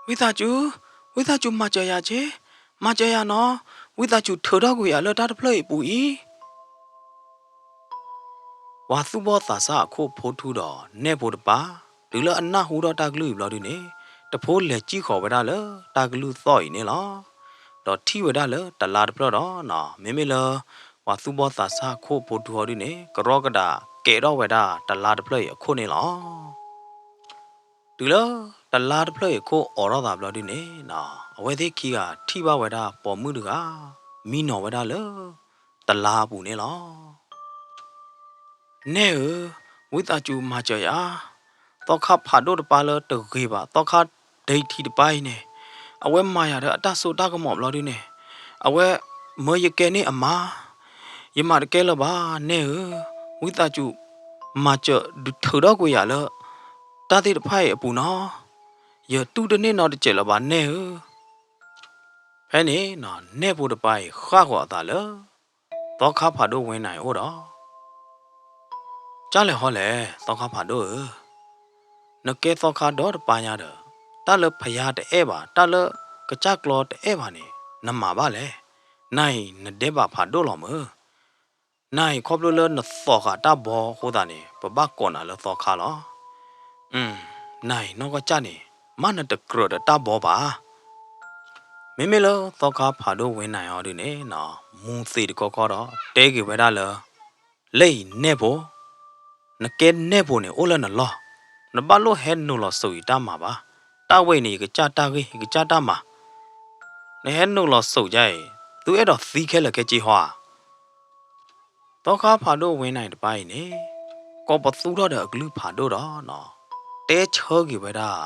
ဝံသးစူၤ, ဝံသးစူၤမၤစၢၤယၤက့, မၤစၢၤယၤနီၤ, ဝံသးစူၤထုးထီၣ်ကွံာ်ယၤလၢတၢ်တဖျၢၣ်အံၤအပူၤအံၤ. ပှၤသူၣ်ဘီၣ်သးစၢ်အခိၣ်ဖိထူဒီးနဲၣ်ဖိတပၢ် တုၤလၢအနၢ်ဟူထီၣ်တၢ်ကလုၢ်အံၤဘျီဒုန့ၣ်, တဖိလဲၤစံၣ်ဃီၤဝဲဒၣ်လၢတၢ်ကလုၢ်သီၣ်အံၤန့ၣ်လီၤ. ဒီးထံၣ်ဝဲဒၣ်လၢတလါတဖျၢၣ်ဒီးနီၤ, မ့မ့ၢ်လၢ ပှၤသူၣ်ဘီၣ်သးစၢ်အခိၣ်ဖိထူဟီဒုန့ၣ် ကရီကဒးကဲထီၣ်ဝဲဒၣ်တလါတဖျၢၣ်အံၤအခိၣ်န့ၣ်လီၤ. တုၤလၢတလါတဖျၢၣ်အံၤအခိၣ်အိးထီၣ်သးဘျီဒုန့ၣ်နီၤ, အဝဲသ့ၣ်ခံဂၤထံၣ်ဘၣ်ဝဲဒၣ်ပိာ်မုၣ်တဂၤ မံနီၤဝဲဒၣ်လၢတလါအပူၤန့ၣ်လီၤ. နဲၣ်ဧၢ, ဝံသးစူၤမၤစၢၤယၤ, သီခါဖးဒိၣ်တပၤလၢတဂ့ၤဘၣ် သီခါဒံထံတပၤအံၤန့ၣ်, အဝဲမၤယၤဒီးအတၢ်စိတၢ်ကမီၤဘျီဒုန့ၣ်, အဝဲမၢယကဲန့ၢ်အမါ, ယမၤတကဲလၢၤဘၣ် နဲၣ်ဧၢ, ဝံသးစူၤမၤစၢၤဒုးထုးထီၣ်ကွံာ်ယၤလၢ တၢ်သ့ၣ်တဖၣ်အံၤအပူၤနီၤ, ယတူၢ်တန့ၢ်နီတစဲးလၢၤဘၣ် နဲၣ်ဧၢ. ဖဲန့ၣ်နီၤ နဲၣ်ဖိတပၤအံၤဃၣ်ဃီၤအသးလၢ သီခါဖးဒိၣ်ဝဲနၤအံၤအိၣ်ဒီး ကၢ်လဲၣ်ဟီလဲၣ် သီခါဖးဒိၣ်ဧၢ, နကဲသီခါဒီတပၤညါဒီး, တၢ်လၢဖယါတအဲၣ်ဘၣ် တၢ်လၢကစၢ်ကျီတအဲၣ်ဘၣ်န့ၣ် နမၤဘၣ်လဲၣ်. နၤအံၤနဒဲးဘးဖးဒိၣ်လီၤမၢ်. နၤအံၤခီဖျိလၢနသီၣ်ဃာ်တၢ်ဘီအဃိသတးန့ၣ် ပဘၣ်ကိးနၤလၢသီခါလီၤ. နၤအံၤနီၢ်ကီၢ်ကၢ်န့ၣ် မ့ၢ်နတကြၢးဒီးတၢ်ဘီဘၣ်. မ့မ့ၢ်လၢသီခါဖးဒိၣ်ဝဲနၤအံၤဟီဒုန့ၣ်နီၤ မူၤသံးတခီခီဒီး တဲက့ၤဝဲဒၣ်လၢ လၢအံၤနဲၣ်ဖိ, နကဲနဲၣ်ဖိန့ၣ်အိၣ်လၢနလီၢ်, နဘၣ်လိၣ်ဟဲနုာ်လီၤစိာ်အံၤတၢ်မၤဘၣ်. တၢ်ဝဲအံၤန့ၣ် ယကစၢ်တၢ်ဂ့ၢ် ယကစၢ်တၢ်မၤ, နဟဲနုာ်လီၤစိာ်ဒ်အံၤ သုအဲၣ်ဒိးသံခဲလၢာ်ခဲဆ့ဟီဧါ. သီခါဖးဒိၣ်ဝဲနၤအံၤတပၤအံၤန့ၣ် ကိးပသူထီၣ်ဒီးအကလုၢ်ဖးဒိၣ်ဒီးနီၤ တဲဆၢက့ၤဝဲဒၣ်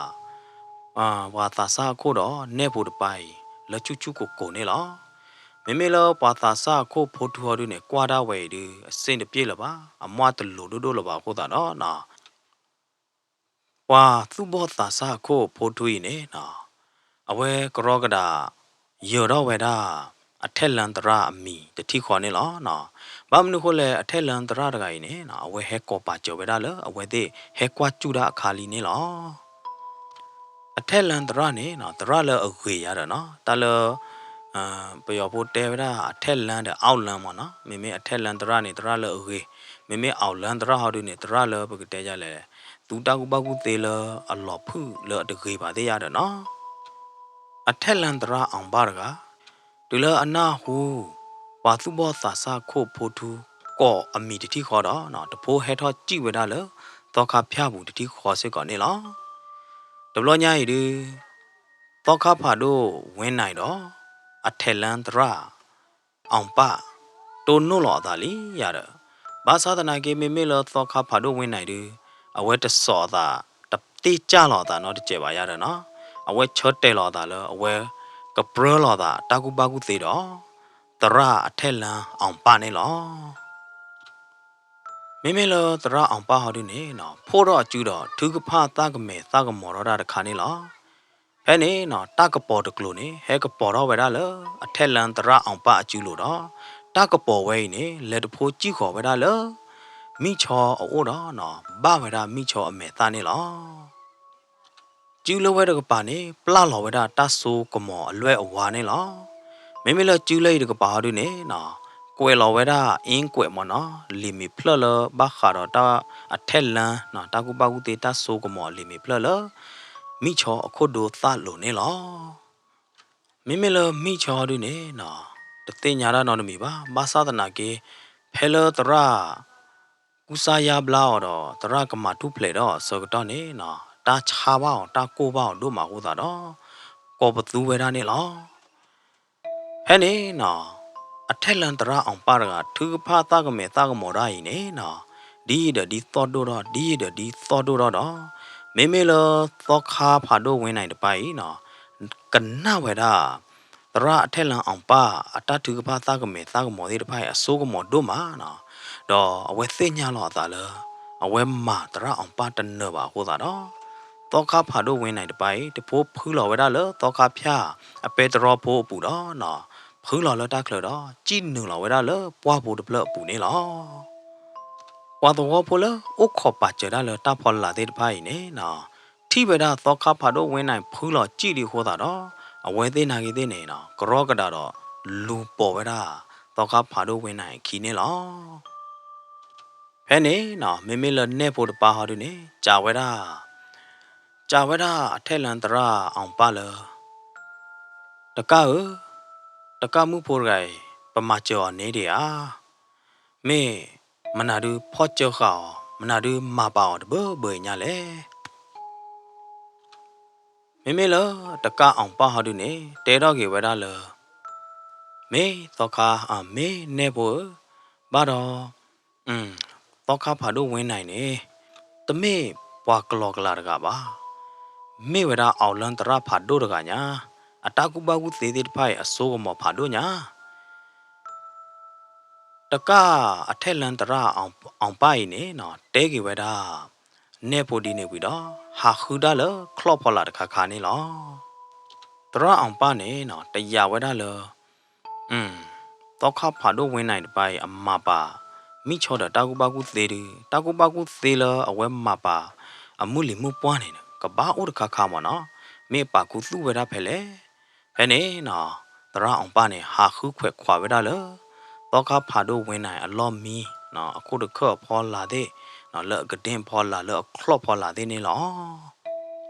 ပှၤသးစၢ်အခိၣ်ဒီးနဲၣ်ဖိတပၤအံၤ လၢဆူၣ်ဆူၣ်ကိၢ်ကိၢ်န့ၣ်လီၤ. မ့မ့ၢ်လၢပှၤသးစၢ်အခိၣ်ဖိထူဟီဒုန့ၣ် ကွၢ်ဒၣ်ဝဲအံၤဒု အဆင်တပြေလၢၤဘၣ်, အမွၢ်တလိၤဒိၣ်ဒိၣ်လၢၤဘၣ်အဃိသတးဒီးနီၤ ပှၤသူၣ်ဘီၣ်သးစၢ်အခိၣ်ဖိထူအံၤန့ၣ်နီၤ အဝဲကရီကဒး ယၢၤထီၣ်ဝဲဒၣ် အထဲလၢသရၣ်အမံၤတထံၣ်ဃီန့ၣ်လီၤ. ဘၣ်မနုၤအဃိလဲၣ် အထဲလၢသရၣ်တဂၤအံၤန့ၣ်နီၤ အဝဲဟဲကိးပာ်စၢၤဝဲဒၣ်လၢအဝဲသ့ၣ်ဟဲကွၢ်စူၣ်တၢ်အခါလံန့ၣ်လီၤ. အထဲလၢသရၣ်န့ၣ်နီၤ သရၣ်လၢအဂ့ၤယါဒီးနီၤ တၢ်လၢ ပယီၤဖိတဲဝဲဒၣ် အထဲလၢဒီး အောက်လမ်း မ့ၢ်နီၤ, မ့မ့ၢ်အထဲလၢသရၣ်န့ၣ် သရၣ်လၢအဂ့ၤ, မ့မ့ၢ် အောက်လမ်း သရၣ်ဟီဒုန့ၣ် သရၣ်လၢပကတဲယါလဲၣ်, သူတၢ်ကူၣ်ဘၣ်ကူၣ်သ့လၢအလီၤဖုၣ်လၢအတဂ့ၤဘၣ်သ့ၣ်ယါဒီးနီၤ အထဲလၢသရၣ်အီၣ်ဘၣ်တဂၤ တုၤလၢအနၢ်ဟူ ပှၤသူၣ်ဘီၣ်သးစၢ်ခိၣ်ဖိထူ ကိးအမံၤတထံၣ်ဃီဒီး တဖိဟဲထီၣ်စံၣ်ဝဲဒၣ်လၢ သီခါဖၠၣ်ပူၤတထံၣ်ဃီစ့ၢ်ကီးန့ၣ်လီၤ. တဘျီညါအံၤဒု သီခါဖးဒိၣ်ဝဲနၤအံၤဒီး အထဲလၢသရၣ် အီၣ်ပၢ် တိၢ်နီၣ်လီၤအသးလံယၤဒီး ဘၣ်ဆၣ်သနာ်က့ မ့မ့ၢ်လၢသီခါဖးဒိၣ်ဝဲနၤအံၤဒု အဝဲတစိာ်အသး တသ့ၣ်ကၢ်လီၤအသးနီတစဲးဘၣ်ယၤဒီးနီၤ အဝဲဆၢတဲာ်လီၤအသးလၢအဝဲကပြၢလီၤအသးတၢ်ကူၣ်ဘၣ်ကူၣ်သ့ဒီး သရၣ်အထဲလၢအီၣ်ပၢ်န့ၣ်လီၤ. မ့မ့ၢ်လၢသရၣ်အီၣ်ပၢ်ဟီဒုန့ၣ်နီၤ ဖှိၣ်ထီၣ်အစုဒီးထုကဖၣ်သၣ်ကမဲာ်သၣ်ကမီၤထီၣ်တၢ်တခါန့ၣ်လီၤ. ဖဲန့ၣ်နီၤ တၢ်ကပီၤတကျိၤန့ၣ် ဟဲကပီၤထီၣ်ဝဲဒၣ်လၢ အထဲလၢသရၣ်အီၣ်ပၢ်အစုလိၤဒီး တၢ်ကပီၤဝဲအံၤန့ၣ် လဲၤတဖိစံၣ်ဃီၤဝဲဒၣ်လၢ မံၣ်ဆီအအိၣ်ဒီးနီၤ ဘၣ်ဝဲဒၣ်မံၣ်ဆီအမဲာ်သၣ်န့ၣ်လီၤ. စုလၢဝဲတကပၤန့ၣ် ပျၢ်လီၤဝဲဒၣ်တၢ်စိကမီၤအလွဲၢ်အဝါန့ၣ်လီၤ. မ့မ့ၢ်လၢစုလၢအံၤတကပၤဟီဒုန့ၣ်နီၤ ကွဲးလီၤဝဲဒၣ် အ့ကွဲးမ့ၢ်နီၤ လံာ်မ့ၢ်ဖျၢၣ်လၢဘၣ်ဃးဒီးတၢ်အထဲလၢ တၢ်ကူၣ်ဘၣ်ကူၣ်သ့တၢ်စိကမီၤအလံာ်မ့ၢ်ဖျၢၣ်လၢ မံၣ်ဆီအခိၣ်ဒိသၣ်လိၤန့ၣ်လီၤ. မ့မ့ၢ်လၢမံၣ်ဆီဒုန့ၣ်နီၤ တသ့ၣ်ညါတၢ်နီတမံၤဘၣ်. ဘၣ်ဆၣ်သနာ်က့ ဖဲလၢသရၣ် ကူစါယါဘျါအီၤဒီး သရၣ်ကမၤထူၣ်ဖျဲးဒီးအဆၢကတီၢ်န့ၣ်နီၤ တၢ်ဆါဘၣ်အီၤ တၢ်ကိၢ်ဘၣ်အီၤဒိၣ်မးအဃိသတးဒီး ကိးပသူဝဲဒၣ်န့ၣ်လီၤ. ဖဲန့ၣ်နီၤ အထဲလၢသရၣ်အီၣ်ပၢ်တဂၤ ထုကဖၣ်သၣ်ကမဲာ်သၣ်ကမီၤတၢ်အံၤန့ၣ်နီၤ ဒ်ယံာ်ဒီးဒ်သီၣ်ဒိၣ်ထီၣ် ဒ်ယံာ်ဒီးဒ်သီၣ်ဒိၣ်ထီၣ်ဒီး မ့မ့ၢ်လၢသီခါဖးဒိၣ်ဝဲနၤအံၤတပၤအံၤနီၤ ကနၣ်ဝဲဒၣ် သရၣ်အထဲလၢအီၣ်ပၢ် အတၢ်ထုကဖၣ်သၣ်ကမဲာ်သၣ်ကမီၤသ့ၣ်တဖၣ်အံၤ အစိကမီၤဒိၣ်မးနီၤ ဒီးအဝဲသ့ၣ်ညါလီၤအသးလၢ အဝဲမၤသရၣ်အီၣ်ပၢ်တနၢၤဘၣ်အဃိသတးဒီး သီခါဖးဒိၣ်ဝဲနၤအံၤတပၤအံၤ တဖိဖုလီၤဝဲဒၣ်လၢသီခါဖၠၣ် အပဲတြီဖိအပူၤဒီးနီၤ ဖုလီၤလၢတၢ်ချၢဒီး စံၣ်နုာ်လီၤဝဲဒၣ်လၢပှၢ်ပူၤတဖျၢၣ်အပူၤန့ၣ်လီၤ. ပှၤသဝီဖိလၢအိၣ်ခိးပာ်စၢၤတၢ်လၢတၢ်ဖီလာ်သ့ၣ်တဖၣ်အံၤန့ၣ်နီၤ ထံၣ်ဝဲဒၣ်သီခါဖးဒိၣ်ဝဲနၤအံၤဖုလီၤစံၣ်ဒံးအဃိသတးဒီး အဝဲသ့ၣ်နာ်က့သ့ၣ်န့ၣ်နီၤ ကရီကဒးဒီး လူၤပိာ်ဝဲဒၣ် သီခါဖးဒိၣ်ဝဲနၤအံၤအခံန့ၣ်လီၤ. ဖဲန့ၣ်နီၤ မ့မ့ၢ်လၢနဲၣ်ဖိတပၤဟီဒုန့ၣ် စံးဝဲဒၣ် စံးဝဲဒၣ်အထဲလၢသရၣ်အီၣ်ပၢ်လၢ တကၢ်ဧၢ, တကၢ်မုၣ်ဖိတဂၤအံၤ ပမၤစၢၤအီၤန့ၣ်ဒံးဧါ. မ့ၢ်မနုၤဒုးဖီၣ်စၢဃာ်အီၤ, မနုၤဒုးမၤပာ်အီၤတဘၢဘၢအံၤညါလဲၣ်. မ့မ့ၢ်လၢတကၢ်အီၣ်ပၢ်ဟီဒုန့ၣ် တဲထီၣ်က့ၤဝဲဒၣ်လၢ မ့ၢ်သီခါ, မ့ၢ်နဲၣ်ဖိဧၢ, ဘၣ်ဒီး သီခါဖးဒိၣ်ဝ့နၤန့ၣ် တမ့ၢ်ပှၤကလီကလီတဂၤဘၣ်. မ့ၢ်ဝဲဒၣ်အီၣ်လၢသရၣ်ဖးဒိၣ်တဂၤညါ, အတၢ်ကူၣ်ဘၣ်ကူၣ်သ့သ့ၣ်တဖၣ်အံၤအစိကမီၤဖးဒိၣ်ညါ တကၢ်အထဲလၢသရၣ်အီၣ်ပၢ်အံၤန့ၣ် တဲက့ၤဝဲဒၣ် နဲၣ်ဖိဒ်န့ၣ်ဝံၤဒီး ဟးဃုတၢ်လၢချီၣ်ဖီလာ်တခါခါန့ၣ်လီၤ. သရၣ်အီၣ်ပၢ်န့ၣ် တယာ်ဝဲဒၣ်လၢ သီခါဖးဒိၣ်ဝ့နၤတပၤအံၤ အမၤပာ် မံၣ်ဆီဒီးတၢ်ကူၣ်ဘၣ်ကူၣ်သ့ဒုး တၢ်ကူၣ်ဘၣ်ကူၣ်သ့လၢအဝဲမၤပာ်အမုၢ်လံၤမုၢ်ပှၢ်န့ၣ် ကဘၣ်အိၣ်တခါခါမးနီၤ. မ့ၢ်အပာ်ခူသူၣ်ဝဲဒၣ်ဖဲလဲၣ်. ဖဲန့ၣ် သရၣ်အီၣ်ပၢ်န့ၣ် ဟးဃုခွဲးခွးဝဲဒၣ်လၢ သီခါဖးဒိၣ်ဝ့နၤအလီၢ်မံ အခိၣ်တခၢၣ်အဖီလာ်သ့ၣ်, လၢအကဒ့ၣ်အဖီလာ် လၢအချီၣ်ဖီလာ်သ့ၣ်န့ၣ်လီၤ.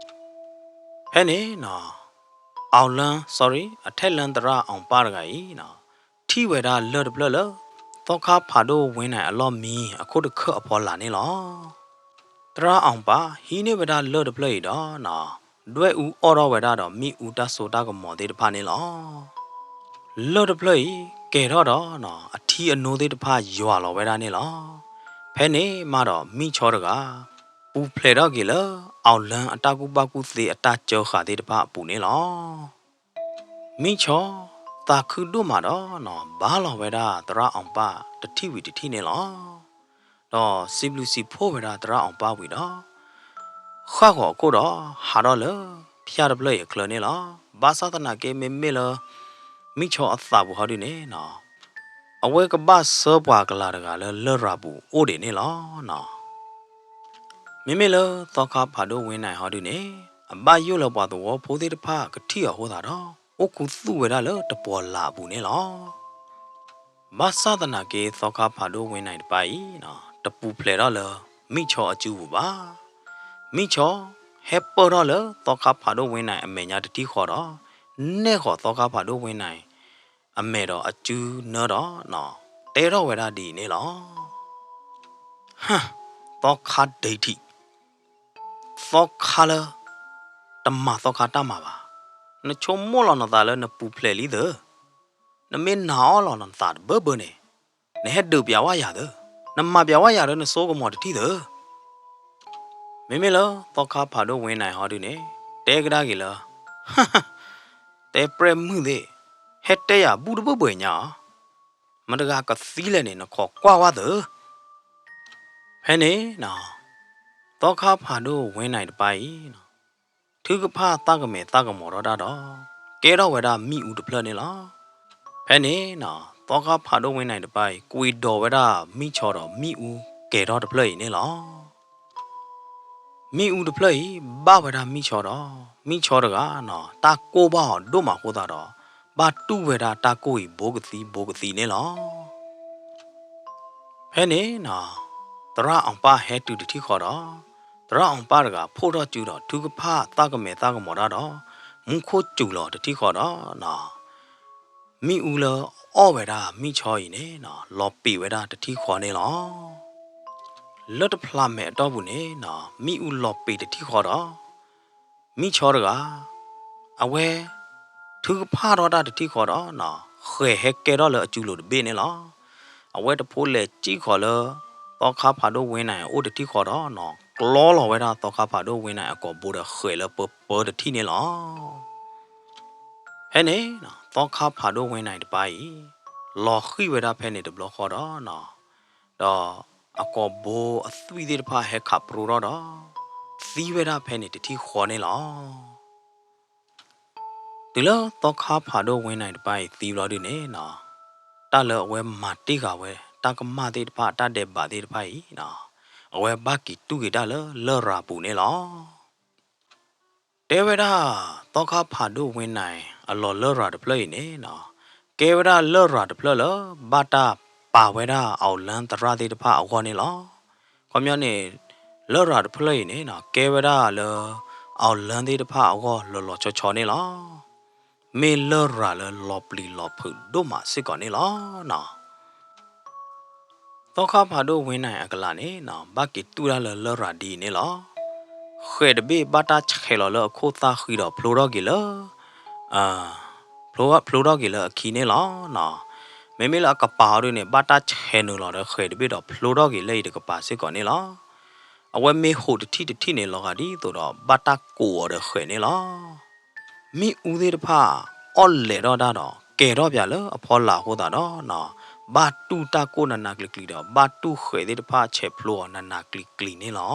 ဖဲန့ၣ် အီၣ်လၢ sorry အထဲလၢသရၣ်အီၣ်ပၢ်တဂၤအံၤ ထံၣ်ဝဲဒၣ်လၢၢ်တဖျၢၣ်လၢ သီခါဖးဒိၣ်ဝ့နၤအလီၢ်မံ အခိၣ်တခၢၣ်အဖီလာ်န့ၣ်လီၤ. သရၣ်အီၣ်ပၢ်ဟံးန့ၢ်ဝဲဒၣ်လၢၢ်တဖျၢၣ်အံၤဒီး ဒွဲၣ်အူအီၣ်ထီၣ်ဝဲဒၣ်ဒီးမ့ၣ်အူတၢ်စိတၢ်ကမီၤသ့ၣ်တဖၣ်န့ၣ်လီၤ. လၢၢ်တဖျၢၣ်အံၤ ကဲၤထီၣ်ဒီး အထံအနိသ့ၣ်တဖၣ်ယွၤလီၤဝဲဒၣ်န့ၣ်လီၤ. ဖဲန့ၣ်မးဒီးမံၣ်ဆီတဂၤ ပူၤဖျဲးထီၣ်က့ၤလၢ အီၣ်လၢအတၢ်ကူၣ်ဘၣ်ကူၣ်သ့အတၢ်စၢဃာ်သ့ၣ်တဖၣ်အပူၤန့ၣ်လီၤ. မံၣ်ဆီ သးခုဒိၣ်မးဒီး ဘါလီၤဝဲဒၣ်သရၣ်အီၣ်ပၢ်တထံၣ်ဝံၤတထံၣ်န့ၣ်လီၤ. ဒီးစံးဘျုးစံးဖှိၣ်ဝဲဒၣ်သရၣ်အီၣ်ပၢ်ဝံၤဒီး ဃၣ်ဃီၤအခိၣ်ဒီး ဟးထီၣ်လၢဖၠၣ်တဖျၢၣ်အံၤအချၢန့ၣ်လီၤ. ဘၣ်ဆၣ်သနာ်က့မ့မ့ၢ်လၢ မံၣ်ဆီအသးပူၤဟီဒုန့ၣ် အဝဲကဘၣ်စၢပှၤကလၤတဂၤလၢလရာ်ပူၤအိၣ်ဒံးန့ၣ်လီၤ. မ့မ့ၢ်လၢသီခါဖးဒိၣ်ဝ့နၤဟီဒုန့ၣ် အဘၣ်ယိၣ်လၢပှၤသဝီဖိသ့ၣ်တဖၣ်ကထံၣ်အီၤအဃိသတးဒီး အိၣ်ခူသူၣ်ဝဲဒၣ်လၢတပီၤလၢ်အပူၤန့ၣ်လီၤ. ဘၣ်ဆၣ်သနာ်က့သီခါဖးဒိၣ်ဝ့နၤတပၤအံၤ တပူၤဖျဲးထီၣ်လၢ မံၣ်ဆီအစုပူၤဘၣ်. မံၣ်ဆီ ဟဲပၢၢ်ထီၣ်လၢသီခါဖးဒိၣ်ဝ့နၤအမဲာ်ညါတထံၣ်ဃီဒီး နဲၣ်ဃီၤသီခါဖးဒိၣ်ဝ့နၤ အမဲာ်ဒီးအစုနၢဒီး တဲထီၣ်ဝဲဒၣ်ဒ်အံၤန့ၣ်လီၤ. ဟၢ, သီခါဒံထံး, သီခါလၢ တမၤသီခါတၢ်မၤဘၣ်. နဆိကမိၣ်လီၤနသးလၢနပူၤဖျဲးလံသၢ, နမ့ၢ်နာ်အီၤလီၤနသးတဘၢဘၢန့ၣ်, နဟဲဒုးပျးဝဲယၤသၢ, နမၤပျးဝဲယၤဒီးနစိကမီၤတထံၣ်သၢ. မ့မ့ၢ်လၢသီခါဖးဒိၣ်ဝ့နၤဟီဒုန့ၣ် တဲကဒါက့ၤလၢ တဲပြဲၢ်မုၢ်သ့ၣ်, ဟဲတဲယၤဘူၣ်တဘၢဘၢညါဧါ. မတဂၤကသံလဲၣ်န့ၣ် နခိးကွၢ်ဝဲသၢ. ဖဲန့ၣ် သီခါဖးဒိၣ်ဝ့နၤတပၤအံၤ ထုကဖၣ်သၣ်ကမဲာ်သၣ်ကမီၤထီၣ်တၢ်ဒီး ကဲထီၣ်ဝဲဒၣ်မ့ၣ်အူတဖျၢၣ်န့ၣ်လီၤ. ဖဲန့ၣ် သီခါဖးဒိၣ်ဝ့နၤတပၤအံၤ ကွံာ်ဒိးဝဲဒၣ်မံၣ်ဆီဒီးမ့ၣ်အူကဲၤထီၣ်တဖျၢၣ်အံၤန့ၣ်လီၤ. မ့ၣ်အူတဖျၢၣ်အံၤ ဘၣ်ဝဲဒၣ်မံၣ်ဆီဒီး မံၣ်ဆီတဂၤ တၢ်ကိၢ်ဘၣ်အီၤဒိၣ်မးအဃိသတးဒီး ဘၣ်တူၢ်ဝဲဒၣ်တၢ်ကိၢ်အံၤဘိကသံဘိကသံန့ၣ်လီၤ. ဖဲန့ၣ် သရၣ်အီၣ်ပၢ်ဟဲတုၤတထံၣ်ဃီဒီး သရၣ်အီၣ်ပၢ်တဂၤဖှိၣ်ထီၣ်စုဒီးထုကဖၣ်သၣ်ကမဲာ်သၣ်ကမီၤတၢ်ဒီး မူခိၣ်စူၤလီၤတထံၣ်ဃီဒီး မ့ၣ်အူလၢအီၣ်ဝဲဒၣ်မံၣ်ဆီအံၤန့ၣ် လီၤပံာ်ဝဲဒၣ်တထံၣ်ဃီန့ၣ်လီၤ. လၢတဖျးမဲာ်အတီၢ်ပူၤန့ၣ် မ့ၣ်အူလီၤပံာ်တထံၣ်ဃီဒီး မံၣ်ဆီတဂၤ အဝဲ ထုကဖၣ်ထီၣ်တၢ်တထံၣ်ဃီဒီး ဃဲၤဟဲကဲထီၣ်လၢအစုလိၤတဘ့ၣ်န့ၣ်လီၤ. အဝဲတဖိလဲၤစံၣ်ဃီၤလၢ သီခါဖးဒိၣ်ဝ့နၤအအိၣ်တထံၣ်ဃီဒီး ကျီလီၤဝဲဒၣ်သီခါဖးဒိၣ်ဝ့နၤအကိာ်ဘိဒီးဃဲၤလၢပၢပၢတထံၣ်န့ၣ်လီၤ. ဖဲန့ၣ် သီခါဖးဒိၣ်ဝ့နၤတပၤအံၤ လီၤဃံၣ်ဝဲဒၣ်ဖဲန့ၣ်တဘျီဃီဒီး ဒီးအကိာ်ဘိအသွံၣ်သ့ၣ်တဖၣ်ဟဲခးပြိထီၣ်ဒီး သံဝဲဒၣ်ဖဲန့ၣ်တထံၣ်ဃီန့ၣ်လီၤ. တုၤလၢသီခါဖးဒိၣ်ဝ့နၤတပၤအံၤသံဘျီဒုန့ၣ် တၢ်လၢအဝဲမၤတ့ၢ်ဃာ်ဝဲ တၢ်ကမၣ်သ့ၣ်တဖၣ်တၢ်ဒဲးဘးသ့ၣ်တဖၣ်အံၤ အဝဲဘၣ်က့ၤတူၢ်က့ၤတၢ်လၢလရာ်ပူၤန့ၣ်လီၤ. တဲဝဲဒၣ် သီခါဖးဒိၣ်ဝ့နၤအလီၢ်လရာ်တဖျၢၣ်အံၤန့ၣ် ကဲဝဲဒၣ်လရာ်တဖျၢၣ်လၢ ဘၣ်တၢ်ပာ်ဝဲဒၣ်အီၣ်လၢသရၣ်သ့ၣ်တဖၣ်အဂီၢ်န့ၣ်လီၤ. ခီပညီန့ၣ် လရာ်တဖျၢၣ်အံၤန့ၣ် ကဲဝဲဒၣ်လၢ အီၣ်လၢသ့ၣ်တဖၣ်အဂီၢ်လီၤလီၤဆီဆီန့ၣ်လီၤ. မ့ၢ်လရာ်လၢလီၤပျံၤလီၤဖုးဒိၣ်မးစ့ၢ်ကီးန့ၣ်လီၤနီၤ. သီခါဖးဒိၣ်ဝ့နၢ်အကလးန့ၣ်နီၤ ဘၣ်က့ၤတူၢ်တၢ်လၢလရာ်ဒ်အံၤန့ၣ်လီၤ. ဃဲးတဘ့ၣ်ဘၣ်တၢ်ဆဲးလီၤလၢအခိၣ်သၣ်ဃံဒီးဖျိထီၣ်က့ၤလၢ ဖျိထီၣ်က့ၤလၢအခံန့ၣ်လီၤနီၤ. မ့မ့ၢ်လၢအကပၤအီၤဒ်န့ၣ် ဘၣ်တၢ်ဆဲးနုာ်လီၤဒီးဃဲးတဘ့ၣ်ဒီးဖျိထီၣ်က့ၤလၢအံၤတကပၤစ့ၢ်ကီးန့ၣ်လီၤ. အဝဲမ့ၢ်ဟိးတထံၣ်တထံၣ်န့ၣ် လီၤဂာ်ဒ်သိးဒီး ဘၣ်တၢ်ကိးအီၤဒီးဃဲးန့ၣ်လီၤ. မ့ၣ်အူသ့ၣ်တဖၣ် အီၣ်လဲးထီၣ်တၢ်ဒီး ကဲၤထီၣ်ပၠးလၢအဖီလာ်အဃိသတးဒီးနီၤ ဘၣ်တူၢ်တၢ်ကိၢ်နးနးကျံၤကျံၤဒီး ဘၣ်တူၢ်ဃဲးသ့ၣ်တဖၣ်ဆဲးဖျိအီၤနးနးကျံၤကျံၤန့ၣ်လီၤ.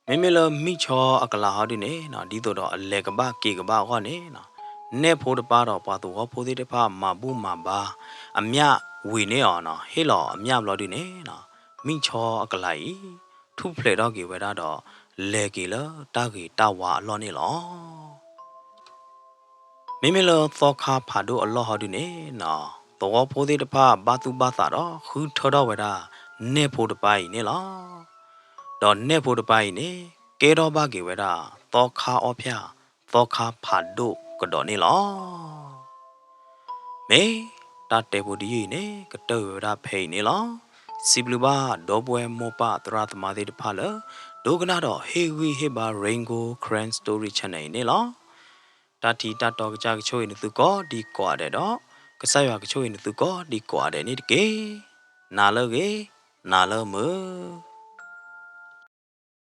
မ့မ့ၢ်လၢမံၣ်ဆီအကလးဟီဒ်န့ၣ်နီၤ ဒ်သိးဒီးအလဲၤကဘၣ်က့ၤကဘၣ်အဂီၢ်န့ၣ်နီၤ နဲၣ်ဖိတပၤဒီးပှၤသဝီဖိသ့ၣ်တဖၣ်မၤဘူၣ်မၤဘါ အမျၢ်ဝံၤန့ၢ်အီၤနီၤ ဟ့ၣ်လီၤအမျၢ်ဘျီဒ်န့ၣ်နီၤ မံၣ်ဆီအကလးအံၤ ထူၣ်ဖျဲးထီၣ်က့ၤဝဲဒၣ်ဒီး လဲၤက့ၤလၢတၢ်ဂ့ၤတၢ်ဝါအလီၢ်န့ၣ်လီၤ. မ့မ့ၢ်လၢသီခါဖးဒိၣ်အလီၢ်ဟီဒ်န့ၣ်နီၤ သဝီဖိသ့ၣ်တဖၣ်ဘၣ်သူၣ်ဘၣ်သးဒီး ဃုထၢထီၣ်ဝဲဒၣ် နဲၣ်ဖိတပၤအံၤန့ၣ်လီၤ. ဒီးနဲၣ်ဖိတပၤအံၤန့ၣ် ကဲထီၣ်ဘၣ်က့ၤဝဲဒၣ် သီခါအီၣ်ဖၠၣ် သီခါဖးဒိၣ်ကဒီးန့ၣ်လီၤ. မ့ၢ်တၢ်တဲဖိတယုၢ်အံၤန့ၣ် ကတၢၢ်ဝဲဒၣ်ဖဲအံၤန့ၣ်လီၤ. စံးဘျုးဘၣ်ဒီပုၢ်ဝဲၢ်မိၢ်ပၢ်သရၣ်သမါသ့ၣ်တဖၣ်လၢ ဒိကနၣ်ဒီးဟ့ၣ်ဂံၢ်ဟ့ၣ်ဘါ Rain Gold Karen Story Channel အံၤန့ၣ်လီၤ. တၢ်ထံတၢ်တီကစၢ်ကဆိၣ်ဂ့ၤနသုကိးဒံကိးဂၤဒဲးဒီး ကစၢ်ယွၤကဆိၣ်ဂ့ၤနသုကိးဒံကိးဂၤဒဲးန့ၣ်တက့ၢ်. နၤလၢအဂ့ၤ, နၤလၢအမုာ်.